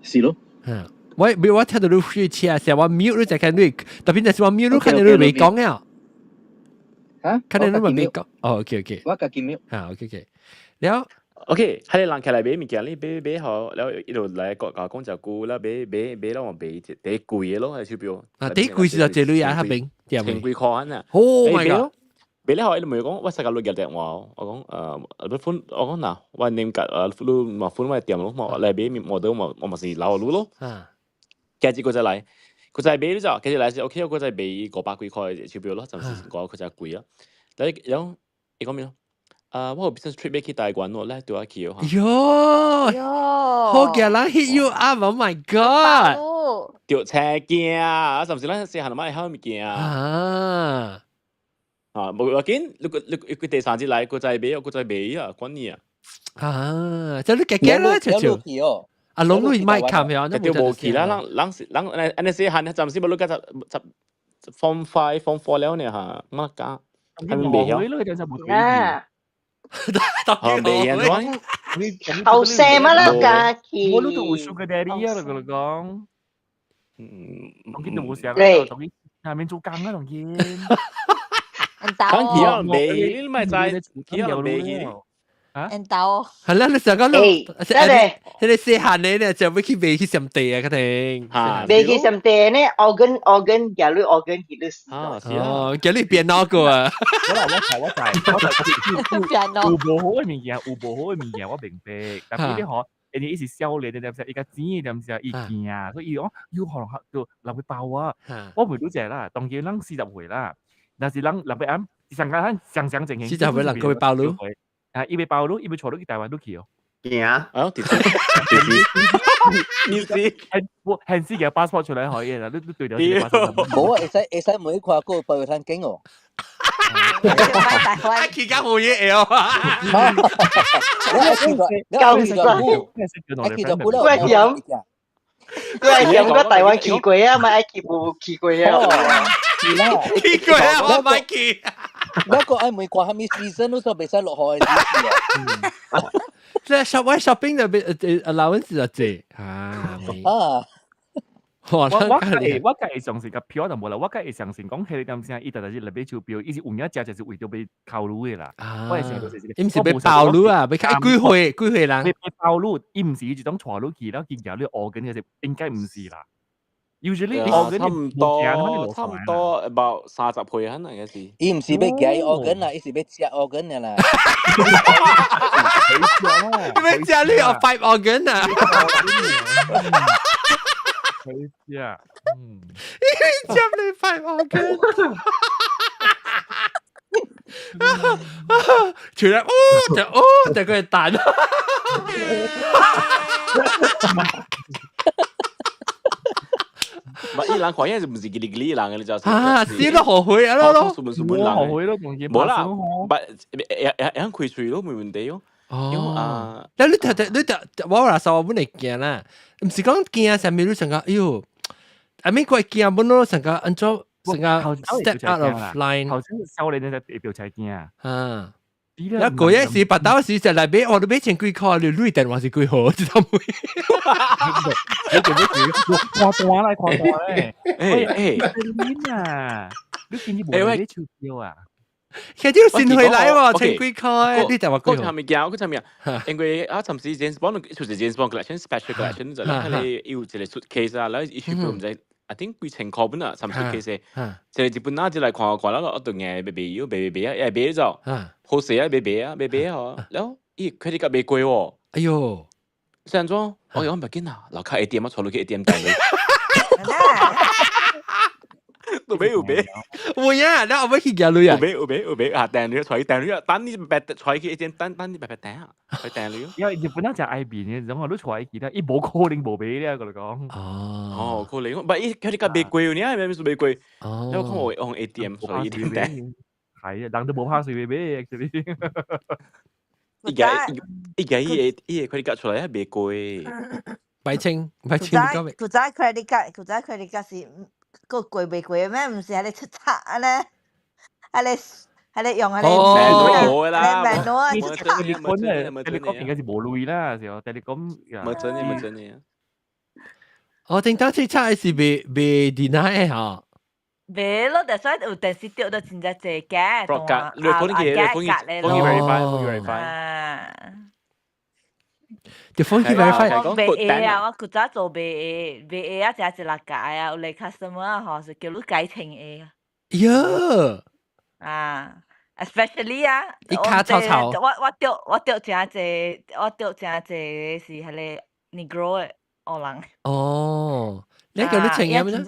是咯。
嗯。我我聽到你開車，成我 mute 你就看你，特別就是我 mute 你，看到你未講了。
嚇？
看到你未講。哦，OK OK。
我家己 mute。
啊，OK OK。了
，OK，彼個人起來買物件，你買買好，了伊就來共我講一句，了買買買了我買第貴的咯，彼手錶。
啊，第貴是就這類啊，彼邊。
千幾塊啊。
Oh my god！
買了後，伊就問講，我實個你舉電話，我講你 phone，我講嗱，我念格你嘛 phone 我店咯，我來買無得我我嘛是留你咯。今日閣再來，閣再買你就，今日來是 OK，我閣再買500幾塊手錶咯，暫時講閣較貴啊。但係然後伊講咩咯？啊，我有 business trip 欲去台灣喎，來帶我去哦。
喲，好嘅人 hit you up，Oh my god！
著車驚啊，甚至咱細漢就會曉物件
啊。
啊，無要緊，你你佢第三日來，閣再買，閣再買啊，管你啊。
啊，這你加加啦，就就。啊，攏你莫看呀，
就無去啦，人人是人按呢細漢，暫時無你甲十十 form five form four 了呢嚇，乜講？係咪未
曉？
啊！
哦，未啊，
後生乜啦，家己。
我都有 sugar daddy 啊，我同你講。嗯，當然都冇事啊，當然下面做工啊，當然。
講起啊，未，你咪知，起啊未去。
啊？
兜。
係啦，你成個
你，真係，
你細漢你咧就要去賣去上地啊，肯定。
賣去上地呢？Organ organ，假如 organ 去你死。
啊，
是啊。叫你變哪個啊？
我啦，我係我係我係有無好嘅物件，有無好嘅物件，我明白。但係你嗬，人哋伊是少年，你知唔知？伊較錢，你知唔知？伊驚，所以伊講有可能就人會包我。我袂拄只啦，當然人40歲啦，但是人人欲按上間上上正形。
40歲人佢會包你？
啊！伊欲包你，伊欲帶你去台灣你去哦。
驚
啊！直接你是
我現時嘅 passport 出來可以啦，你對了這個 passport。
冇啊，會使會使每看過包餐景哦。
啊，去甲冇嘢會哦。
夠晒。
我
係我係諗過台灣去過啊，咪愛去無去過啊。
去過啊，我咪去。
那個愛每看蝦米 season 都說袂使落雨的時啊。
即係 shop 我 shopping 就 allowance 就濟啊。
啊。
我我會我會相信個票就無啦，我會相信講彼個點聲，伊特特是來買手錶，伊是有影食就是為著欲剾女的啦。我會想就是這個。
伊毋是欲包女啊，欲看幾歲幾歲人？
欲包女，伊毋是伊一種帶女去，然後見著你學緊嘅是應該毋是啦。Usually
差唔多，差唔多 about 30歲可能嘅是。
伊毋是欲寄 organ 啦，伊是欲食 organ 嘅啦。
欲食你有 pipe organ 啊？
佢啊，嗯，
食你 pipe organ。除了哦就哦就佢彈。
唔係伊人看嘢就唔是吉哩吉哩人嘅，你知
啊，死咯，後悔啊咯咯，
數門數門人，
後悔咯，
冇啦，唔會會會開喙咯，沒問題哦。
哦，但你睇睇你睇，我話實我本嚟驚啦，唔是講驚啥物，你想講，哎喲，阿咪佢驚本咯，想講按照成個 step out of line。
頭先少年你就表才驚啊。
啊。一個月是白刀時就來買，我都買千幾塊，你鐳電話是幾好，知道冇？
你做咩事？看單來看單咧。
欸欸，
你啊，你見你無買手錶啊？
其實先回來喎，千幾塊，你電話幾好？
我尋物件，我尋物件，因為啊，尋時 James Bond 就是 James Bond collection special collection 就係你有一個 suitcase 啊，然後伊手錶毋知。I think 幾千塊本啊，參 suitcase，一個日本仔就來看看了，我就硬欲賣，賣賣賣啊，會賣咗，好勢啊，賣賣啊，賣賣啊，然後伊 credit card 賣過喎。
哎喲，
是按怎？我講唔緊啊，樓跤 ATM 我帶你去 ATM 訂你。都沒有買。
有影，你後尾去寄鐳啊？
有買有買有買啊！訂你，帶去訂你啊！等你白帶去 ATM，等等你白白訂啊！去訂你。
因為日本人真愛面嘅，然後你帶去啦，伊無可能無買咧，我嚟講。
哦，可能，唔係伊 credit card 賣貴，你係咩事賣貴？
哦。
你講我用 ATM 所以 ATM 訂。
係啊，人都無怕隨便買，actually。
伊家伊家伊個伊個 credit card 出來係賣貴。
白清白清，
古早 credit card，古早 credit card 是個過袂過咩？毋是喺咧出賊啊咧，喺咧喺咧用喺咧
哦，啦，
manual 啊，
出賊。你講咧，你講應該是無鐳啦，是哦，但你講
冇真嘅，冇真嘅。
哦，頂當出賊是袂袂 deny 嚇。
袂咯，但所以有電視掉到真正濟嘅，
格，你講啲嘢，講嘢，講嘢 verify，講嘢 verify。
就 phone 去 verify。
我賣鞋啊，我古早做賣鞋，賣鞋啊，食一六屆啊，有嚟 customer 啊，吼是叫你改穿鞋啊。
喲。
啊，especially 啊，
伊跤臭臭。
我我著我著真濟，我著真濟是彼個 Negro 的黑人。
哦，你叫你穿鞋咩？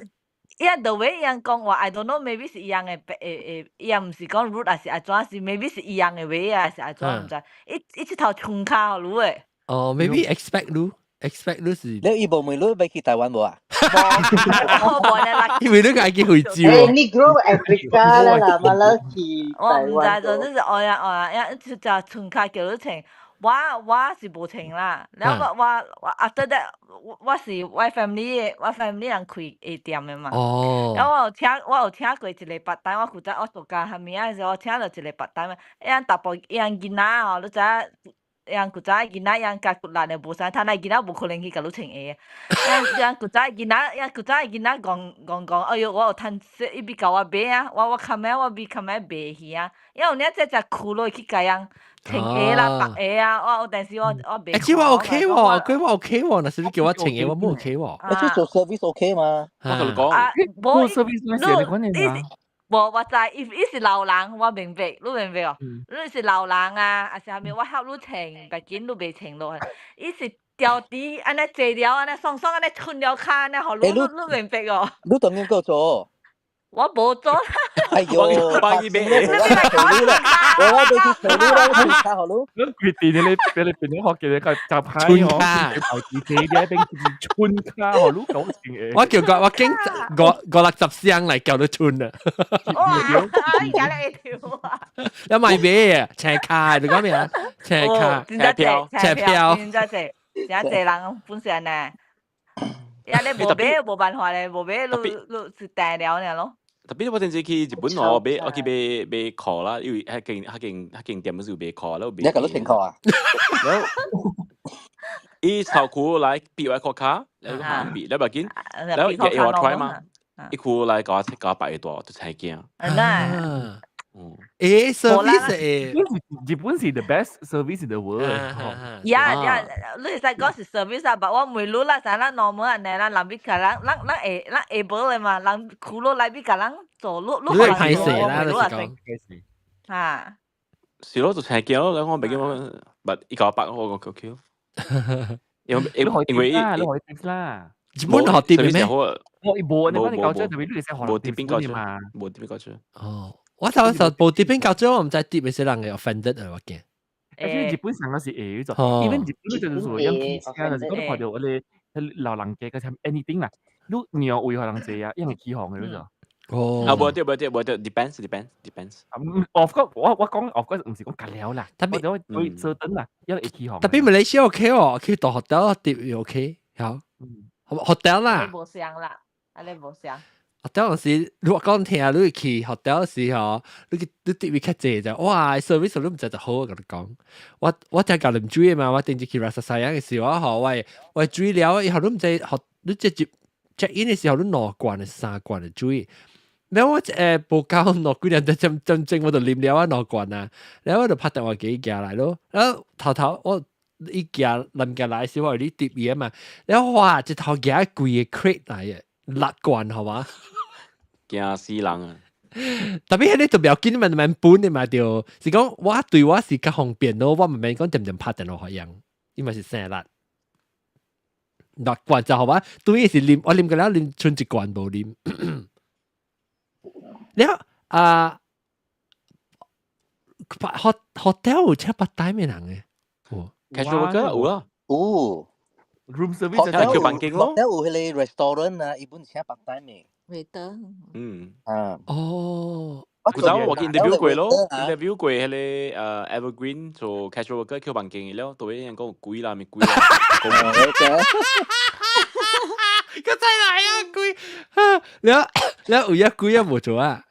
伊 the way 伊人講話，I don't know，maybe 是伊人的誒誒，伊也毋是講 rude 還是按怎，是 maybe 是伊人的話啊，是按怎毋知。伊伊這頭穿跤予你的。
哦，maybe expect 你，expect 你是。
你伊無問你欲去台灣無啊？
無，無咧。
因為你家己非洲。
誒，Negro Africa 啦，馬來去
我毋知，總之是愛啊愛啊，一就穿跤叫你穿。我是無穿啦，了我 after that 我是我 family 的，我 family 人開下店的嘛。了我有請過一個 part time，我負責我做工啥物啊時候，我請著一個 part time，伊人逐步伊人囡仔哦，你知影？伊人古早囡仔，伊人較骨力的無啥，他那囡仔無可能去共你穿鞋。伊人古早囡仔，伊人古早囡仔戇戇戇，哎喲，我有趁伊欲共我買啊，我較尾我比較尾賣去啊，因為有領這隻褲落去共人穿鞋啦、白鞋啊，我有陣時我袂。
欸，這我 OK 喎，佢我 OK 喎，若是你叫我穿鞋，我冇 OK 喎。
你做 service OK 嘛？
我同你講，
啊，無
做 service 咩事？你講
無，我知，伊伊是老人，我明白，你明白哦？你是老人啊，還是啥物？我翕你穿，別緊你袂穿落去。伊是調佇按呢坐了，按呢爽爽按呢春了跤，按呢，予你你明白哦？
你當然夠做。
我無做。
哎喲，
我伊買，
你來你啦，我欲去揣你啦，我去卡予你。
你規定你俾你變咗學嘅個就派
春卡，
頭字嘅變春卡，予你講成嘅。
我叫個我經五五六十箱嚟叫你春啊！
哇！而家你條啊！
有賣咩啊？斜卡你講咩啊？斜卡、
斜
票、
斜票，
真濟，真濟人本身呢。呀，你無買無辦法咧，無買你你是訂了爾咯。
特別我陣時去日本我買我去買買褲啦，因為彼間店是有賣褲，了
你共你穿褲啊？
了，伊頭褲來比我褲跤，了行比，了無緊，了伊我 try 嘛，伊褲來共我擺大，就才驚。
啊，
嗯，
欸，service 欸，
日本是 the best service in the world。
Yeah，你會使講是 service 啊，但我問你啦，啥咱 normal 按呢，咱人欲共咱咱咱會咱 able 的嘛，人苦落來欲共人做，你你
你會歹勢啦，你是講。
啊。
是咯，就請驚咯，我袂記我，但伊共我擺我講 OK。因為
你可以 tips 啦。
日本學啲咩？
我無，你講你搞出特別你會使學
無 tipping 搞出
嘛？
無 tipping 搞出。
哦，我頭時無 tipping 搞出，我毋知 tip 會使人會 offended 啊，我驚。
而且日本上個是會做，even 日本就是說用汽車，就是講你看著我哋老人家個 anything 啦，你讓位予人坐啊，伊會起哄的嗰種。
哦，
啊，無對無對無對，depends depends depends。
Of course，我講 of course 毋是講夾了啦，
特別
我對坐等啦，因為會起哄。
特別馬來西亞 OK 哦，去到 hotel tip OK，好，hotel 啦。
無相啦，按呢無相。
hotel 時，如果講聽你去 hotel 時吼，你去你 tip 較濟就，哇，service 你毋知就好，我共你講。我聽教啉水嘛，我頂次去 Rasa Sayang 的時候，我吼我水了以後你毋知，你直接 check in 的時候，你兩罐三罐的水。了我無夠兩幾兩點針正我就啉了啊兩罐啊，了我就拍電話給伊寄來咯。然後頭頭我伊寄臨寄來時，我予你 tip 伊嘛，了哇，一頭寄規个 crate 來的六罐好嘛？
驚死人啊！
特別彼个就不要緊嘛，蠻本的嘛對，是講我對我是較方便咯，我毋免講點點拍電話予人，伊嘛是生力。六罐就好嘛，對是啉，我啉過了啉剩一罐無啉。了啊，hotel 有請 part time 的人的，有
casual worker 有啦，
有
room service
就叫房間咯。
hotel 有彼个 restaurant 啊，伊本請 part time 的。
waiter。
啊。
哦。
古早我去 interview 過咯，interview 過彼個Evergreen 做 casual worker 叫房間的了，對人講貴啦，咪貴啦。
佢真係啊貴，了了有一貴啊無做啊？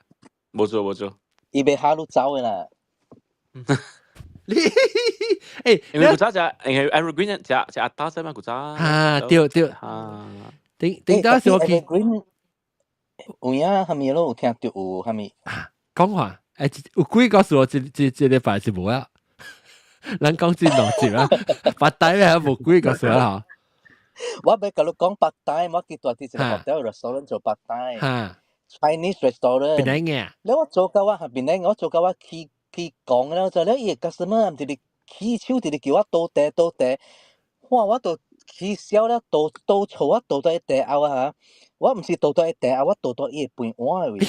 無做無做。
伊欲嚇你走的啦。
你欸，
因為古早食，因為 Evergreen 食食阿達嘛，古早。
啊對對。
啊。
頂頂當時我去。
Evergreen 有影啥物咯？有聽著有啥物？
講話，欸，有幾個數我這這這禮拜是無啊？咱講這兩集啊，part time 咧無幾個數啊？
我欲共你講 part time，我去蹛佇一個 hotel restaurant 做 part time。Chinese restaurant。
邊個嘅？
了我做到我下邊咧，我做到我去去講了就了，伊個 customer 毋直直起手直直叫我倒茶倒茶，哇！我都起痟了，倒倒錯我倒到伊茶後啊！我毋是倒到伊茶後，我倒到伊的飯碗的位。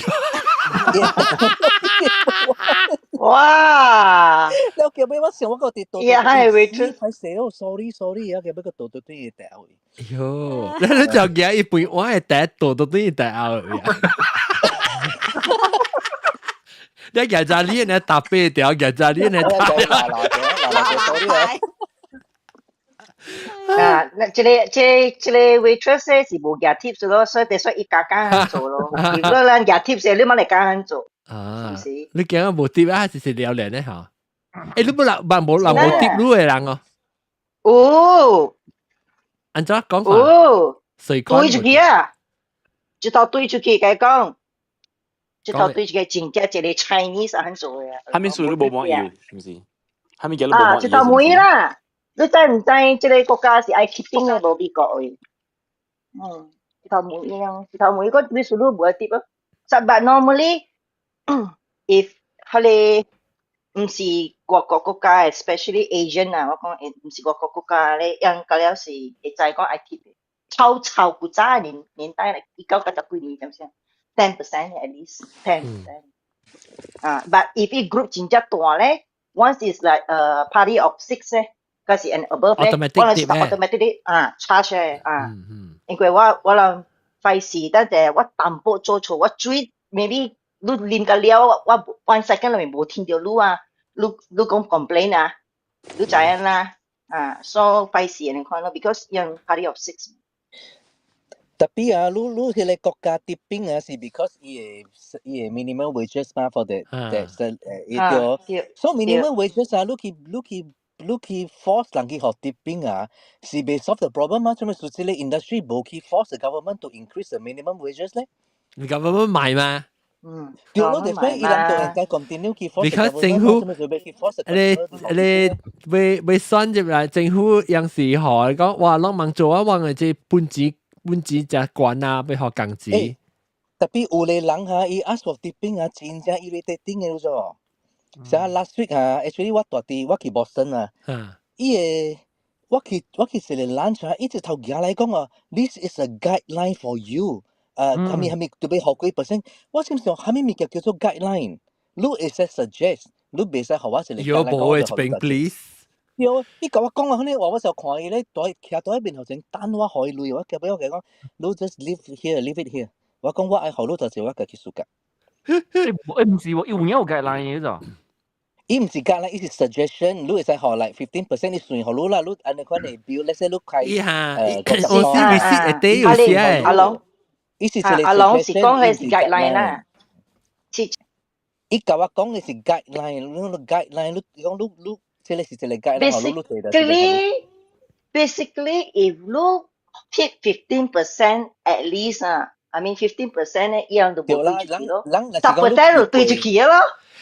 哇！
了後尾我想我閣佇倒。
伊係 waitress。
歹勢哦，sorry sorry 啊，後尾閣倒到對伊茶後位。
喲，你你就驚伊飯碗的茶倒到對伊茶後位啊？你舉查你呢搭八條，舉查你呢搭。
來來來。，sorry 啊。
啊，那這個 waitress 咧是無夾 tips 咯，所以得說伊加加做咯。如果咱夾 tips，你冇嚟加做。
啊，
是
你驚我無 tip 啊？是是了然咧嚇？欸，你無人無人無 tip 你的人哦？
有。
按怎講法？
有。
誰
對出去啊！一頭對出去，共講，一頭對出去，真正一個 Chinese 很做的。
啥物事你無滿意，是毋是？啥物件你無滿意？
啊，一頭問啦，你知毋知這個國家是愛 tipping 的，無美國的？嗯，一頭問啊，一頭問個你數你無愛 tip 咯。But normally if 彼個毋是外國國家，especially Asian 啊，我講毋是外國國家咧，樣到了是會知講愛 tip 的。超超古早年代咧，1990幾年點先，10% at least 10%。啊，but if 伊 group 真正大咧，once is like a party of six 咧，嗰是 and above 咧，我係是 automatically 啊 charge 嘅啊。因為我人費事，等陣我淡薄做錯，我水 maybe 你啉個了，我 one second 裏面無聽到你啊，你講 complain 啊，你知影啦，啊，所以費事你看咯，because 用 party of six。
Tapi 啊，你彼個國家 tipping 啊，是 because 伊的 minimum wages 嘛，for the 伊對，so minimum wages 啊，你去 force 人去學 tipping 啊，是袂 solve the problem 嘛？做咩事這個 industry 無去 force the government to increase the minimum wages 咧？
你 government 買嘛？
嗯，
對咯，就所以伊人就應該 continue 去 force
because 政府你未選入來，政府有時候講哇，攏茫做啊，我嘅這本錢本錢誠懸啊，欲予工資。
Tapi 有个人哈，伊 ask for tipping 啊，真正 irritating 的咗。像 last week 啊，actually 我蹛佇我去 Boston 啊，伊個我去食個 lunch 啊，伊一頭行來講啊，this is a guideline for you。啥物啥物特別予幾 percent，我心想啥物物件叫做 guideline？你會使 suggest，你袂使予我一個
有無的這邊 please？
對，伊共我講啊，彼個話我就看伊咧，蹛徛佇面頭前等我予伊鐳，我後尾我共伊講，你 just leave here，leave it here。我講我愛予你就是我家己輸甲。
欸，毋是喎，伊有影有 guideline 的咋？
伊毋是 guideline，伊是 suggestion，你會使予 like 15%，你算予你啦，你按呢款的 bill，let's say 你開
伊哈，我是 receipt 會底有寫。
阿龍，
伊是一個
阿龍是講彼是 guideline 啦。是。
伊共我講的是 guideline，你 guideline，你講你這個是一個 guideline，你你提
Basically, basically, if you tip 15% at least 啊，I mean 15% 咧，一樣都無對出去咯，10% 就對出去咯。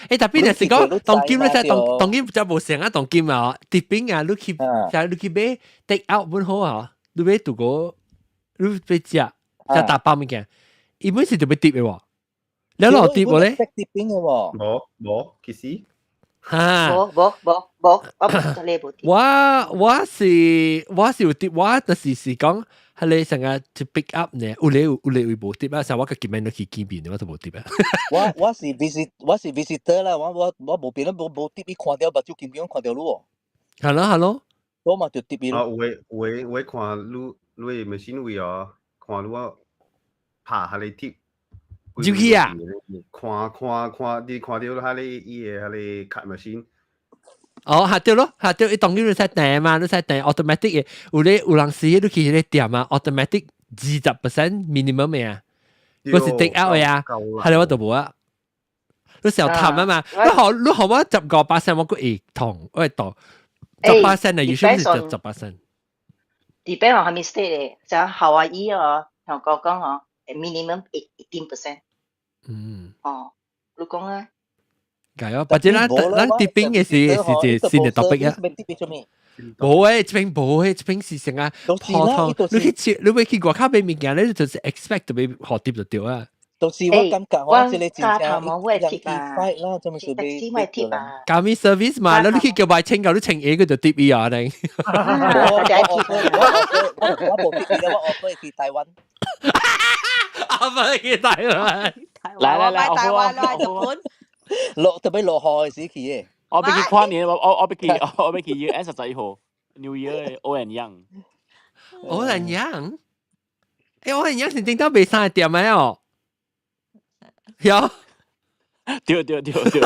欸，tapi 若是講當今你睇當今就無成啊，當今啊，tipping 啊，你去就你去買 take out 本好啊，你買拄個你欲食食打包物件，伊本是就欲 tip 的喎，你落 tip 無咧
？tipping 的喎。
無無，其實。
哈。
無無無無，我真係無 tip。
我是有 tip，我就是講，係你成日去 pick up 呢，有咧有咧會無 tip 啊，像我個見面都去見面，我都無 tip 啊。
我是 visitor 啦，我無變啦，無 tip 伊看到目睭金金看到你哦。
係咯係咯。
我嘛就 tip 伊
咯。啊，有的有的有的看你你的 machine 位哦，看你我拍彼個 tip。
入去啊！
看看看，你看到彼個伊的彼個 card machine。
哦，嚇對咯，嚇對，伊當然你使訂嘛，你使訂 automatic 的，有咧有人時你去彼個店啊，automatic 20% minimum 的啊，嗰是 take out 的啊，係咧我就無啊。你成貪啊嘛，你予我15%，我閣會痛，我會當十巴仙啊，有時是10%。
Depend on 啥物 state 咧，像夏威夷哦，同我講哦，minimum 18%。哦，你講啊？
係啊，或者咱 tipping 的是一個新的 topic 啊。無誒，這邊無誒，這邊是成啊普通。你去食，你欲去外口買物件，你就是 expect 欲予 tip 就對啊。
就是我感覺我這個真正
人去
fight 啦，這麼是欲
tip 啊。
咖咪 service 嘛，你去叫賣清夠，你清嘢佢就 tip 伊啊，你。
我無 tip 我 offer 去台灣。
offer 去台灣。
來來來，
台灣來日本。
落特別落雨的時去的。
我欲去跨年，我欲去 US 11號 New Year Old and Young。
Old and Young？欸，Old and Young 是頂到賣衫的店的哦。有。
對對對對。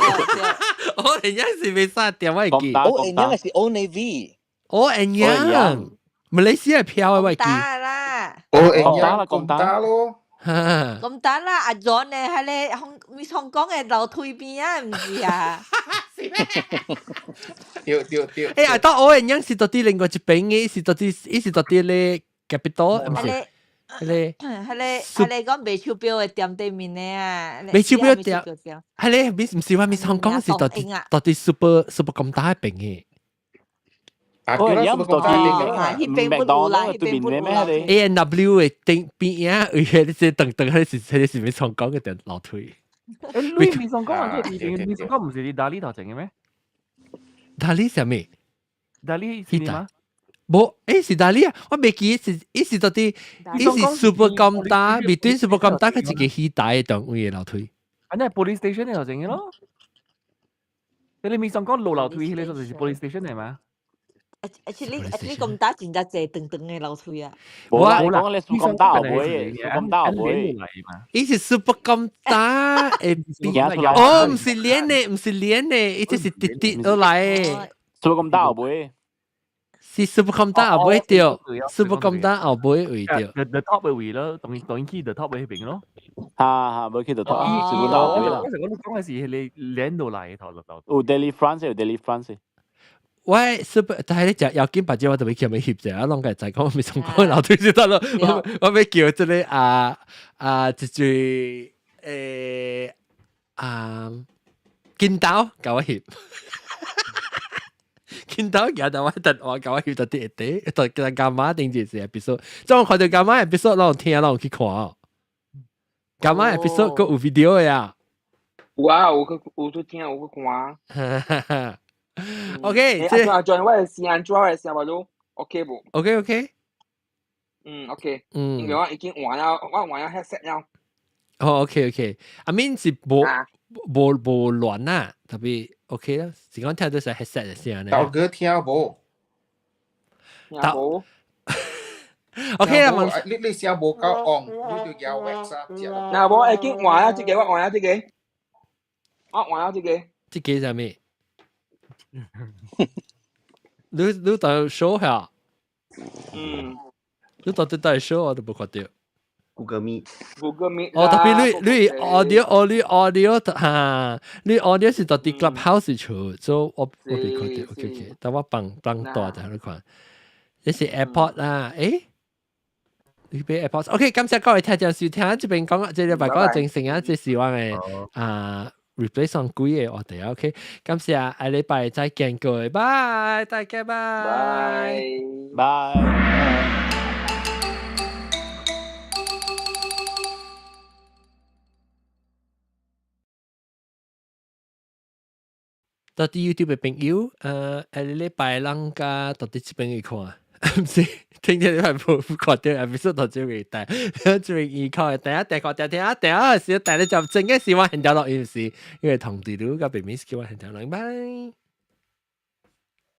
O and Young 是賣衫店，我會記。
O and Young 是 Old Navy。
O and Young，馬來西亞票我會記。
打啦。
O and
打啦，
Young 咁打咯。
咁打啦，阿 John 呢，喺你香香港嘅樓梯邊啊，唔是啊？
對對對。
欸，啊，當 O and Young 是到底另外一邊嘅，是到底，伊是到底咧 Capital，唔是？迄個。
彼個講賣手錶的店對面的啊。
賣手錶店。彼個唔是話咪香港是到底 super super 咁大邊嘅。
啊，
哦，而家唔到
啲
麥當勞對面咩咩
A and W 嘅頂邊啊，有迄個等等，彼個是咪香港嘅條樓梯？
欸，你面上講啊，即係面上講唔是你 Darlie 頭前嘅咩
？Darlie 啥物
？Darlie 是嗎？
無，欸是 Darlie 啊！我袂記是，伊是到底，伊是 Super 咁大，between Super 咁大，佢一個起大嘅單位嘅樓梯。
啊，那 police station 嘅頭前嘅咯。你面上講落樓梯，彼個就是 police station 嚟嘛？
Actually 咁大真正濟長長嘅樓梯啊！
我講你 Super 咁大後尾，Super 咁大後尾。
伊是 Super 咁大嘅邊，哦，唔是連的，唔是連的，伊這是直直落來的。
Super 咁大後尾。
是 Super 咁大後尾對，Super 咁大後尾位對。
The top 嘅位咯，當當去 the top 嘅彼邊咯。
哈哈，無去 the top，Super 咁大後尾啦。
我成日講嘅是你連落來嘅頭頭。
有 Delifrance，有 Delifrance。
我 super，但係你食要緊，別隻我特別叫咩翕者，我攏該知講咪從講樓梯就得咯。我欲叫這個啊啊，一句啊，金刀共我翕，金刀舉到我等我共我翕到佇下底，到叫伽馬頂一隻 episode，總我看到伽馬 episode，攏有聽，攏有去看。伽馬 episode 閣有 video 的啊。
有啊，有去有去聽，有去看。
OK，
這阿 John，我的聲安怎？我的聲無都 OK 無
？OK OK。
嗯，OK。因為我已經換了，我換了 headset 了。
哦，OK OK。I mean 是無無無亂啊，特別 OK 啦。是講聽到是 headset 的聲呢。
大哥聽無？
聽無。
OK 啦，
你聲無夠昂，你就搖 WhatsApp 只。
若無已經換了這個，我換了這個，我換了這個。
這個啥物？你到 show 下？
嗯。
你到底帶 show 我都無看到。
Google Meet。
Google Meet。
哦，特別你 audio 哦，你 audio 哈，你 audio 是到佇 Clubhouse 出，所以我未看到。OK OK，等我放放大就你看。這是 AirPod 啦，誒？你俾 AirPods。OK，感謝各位聽眾收聽，這邊講，這禮拜講精神啊，這是我嘅啊。replace 上幾個我哋 OK，感謝下禮拜再見各位，拜，大家拜，
拜。
到底 YouTube 的朋友，下禮拜咱佮到底這邊去看，毋是，聽日禮拜無看著，episode 到這邊帶，這邊依靠，等下等看，等聽下等下時，等你就真嘅是我現條錄音時，因為同地路佮別 miss 叫我現條錄音，拜。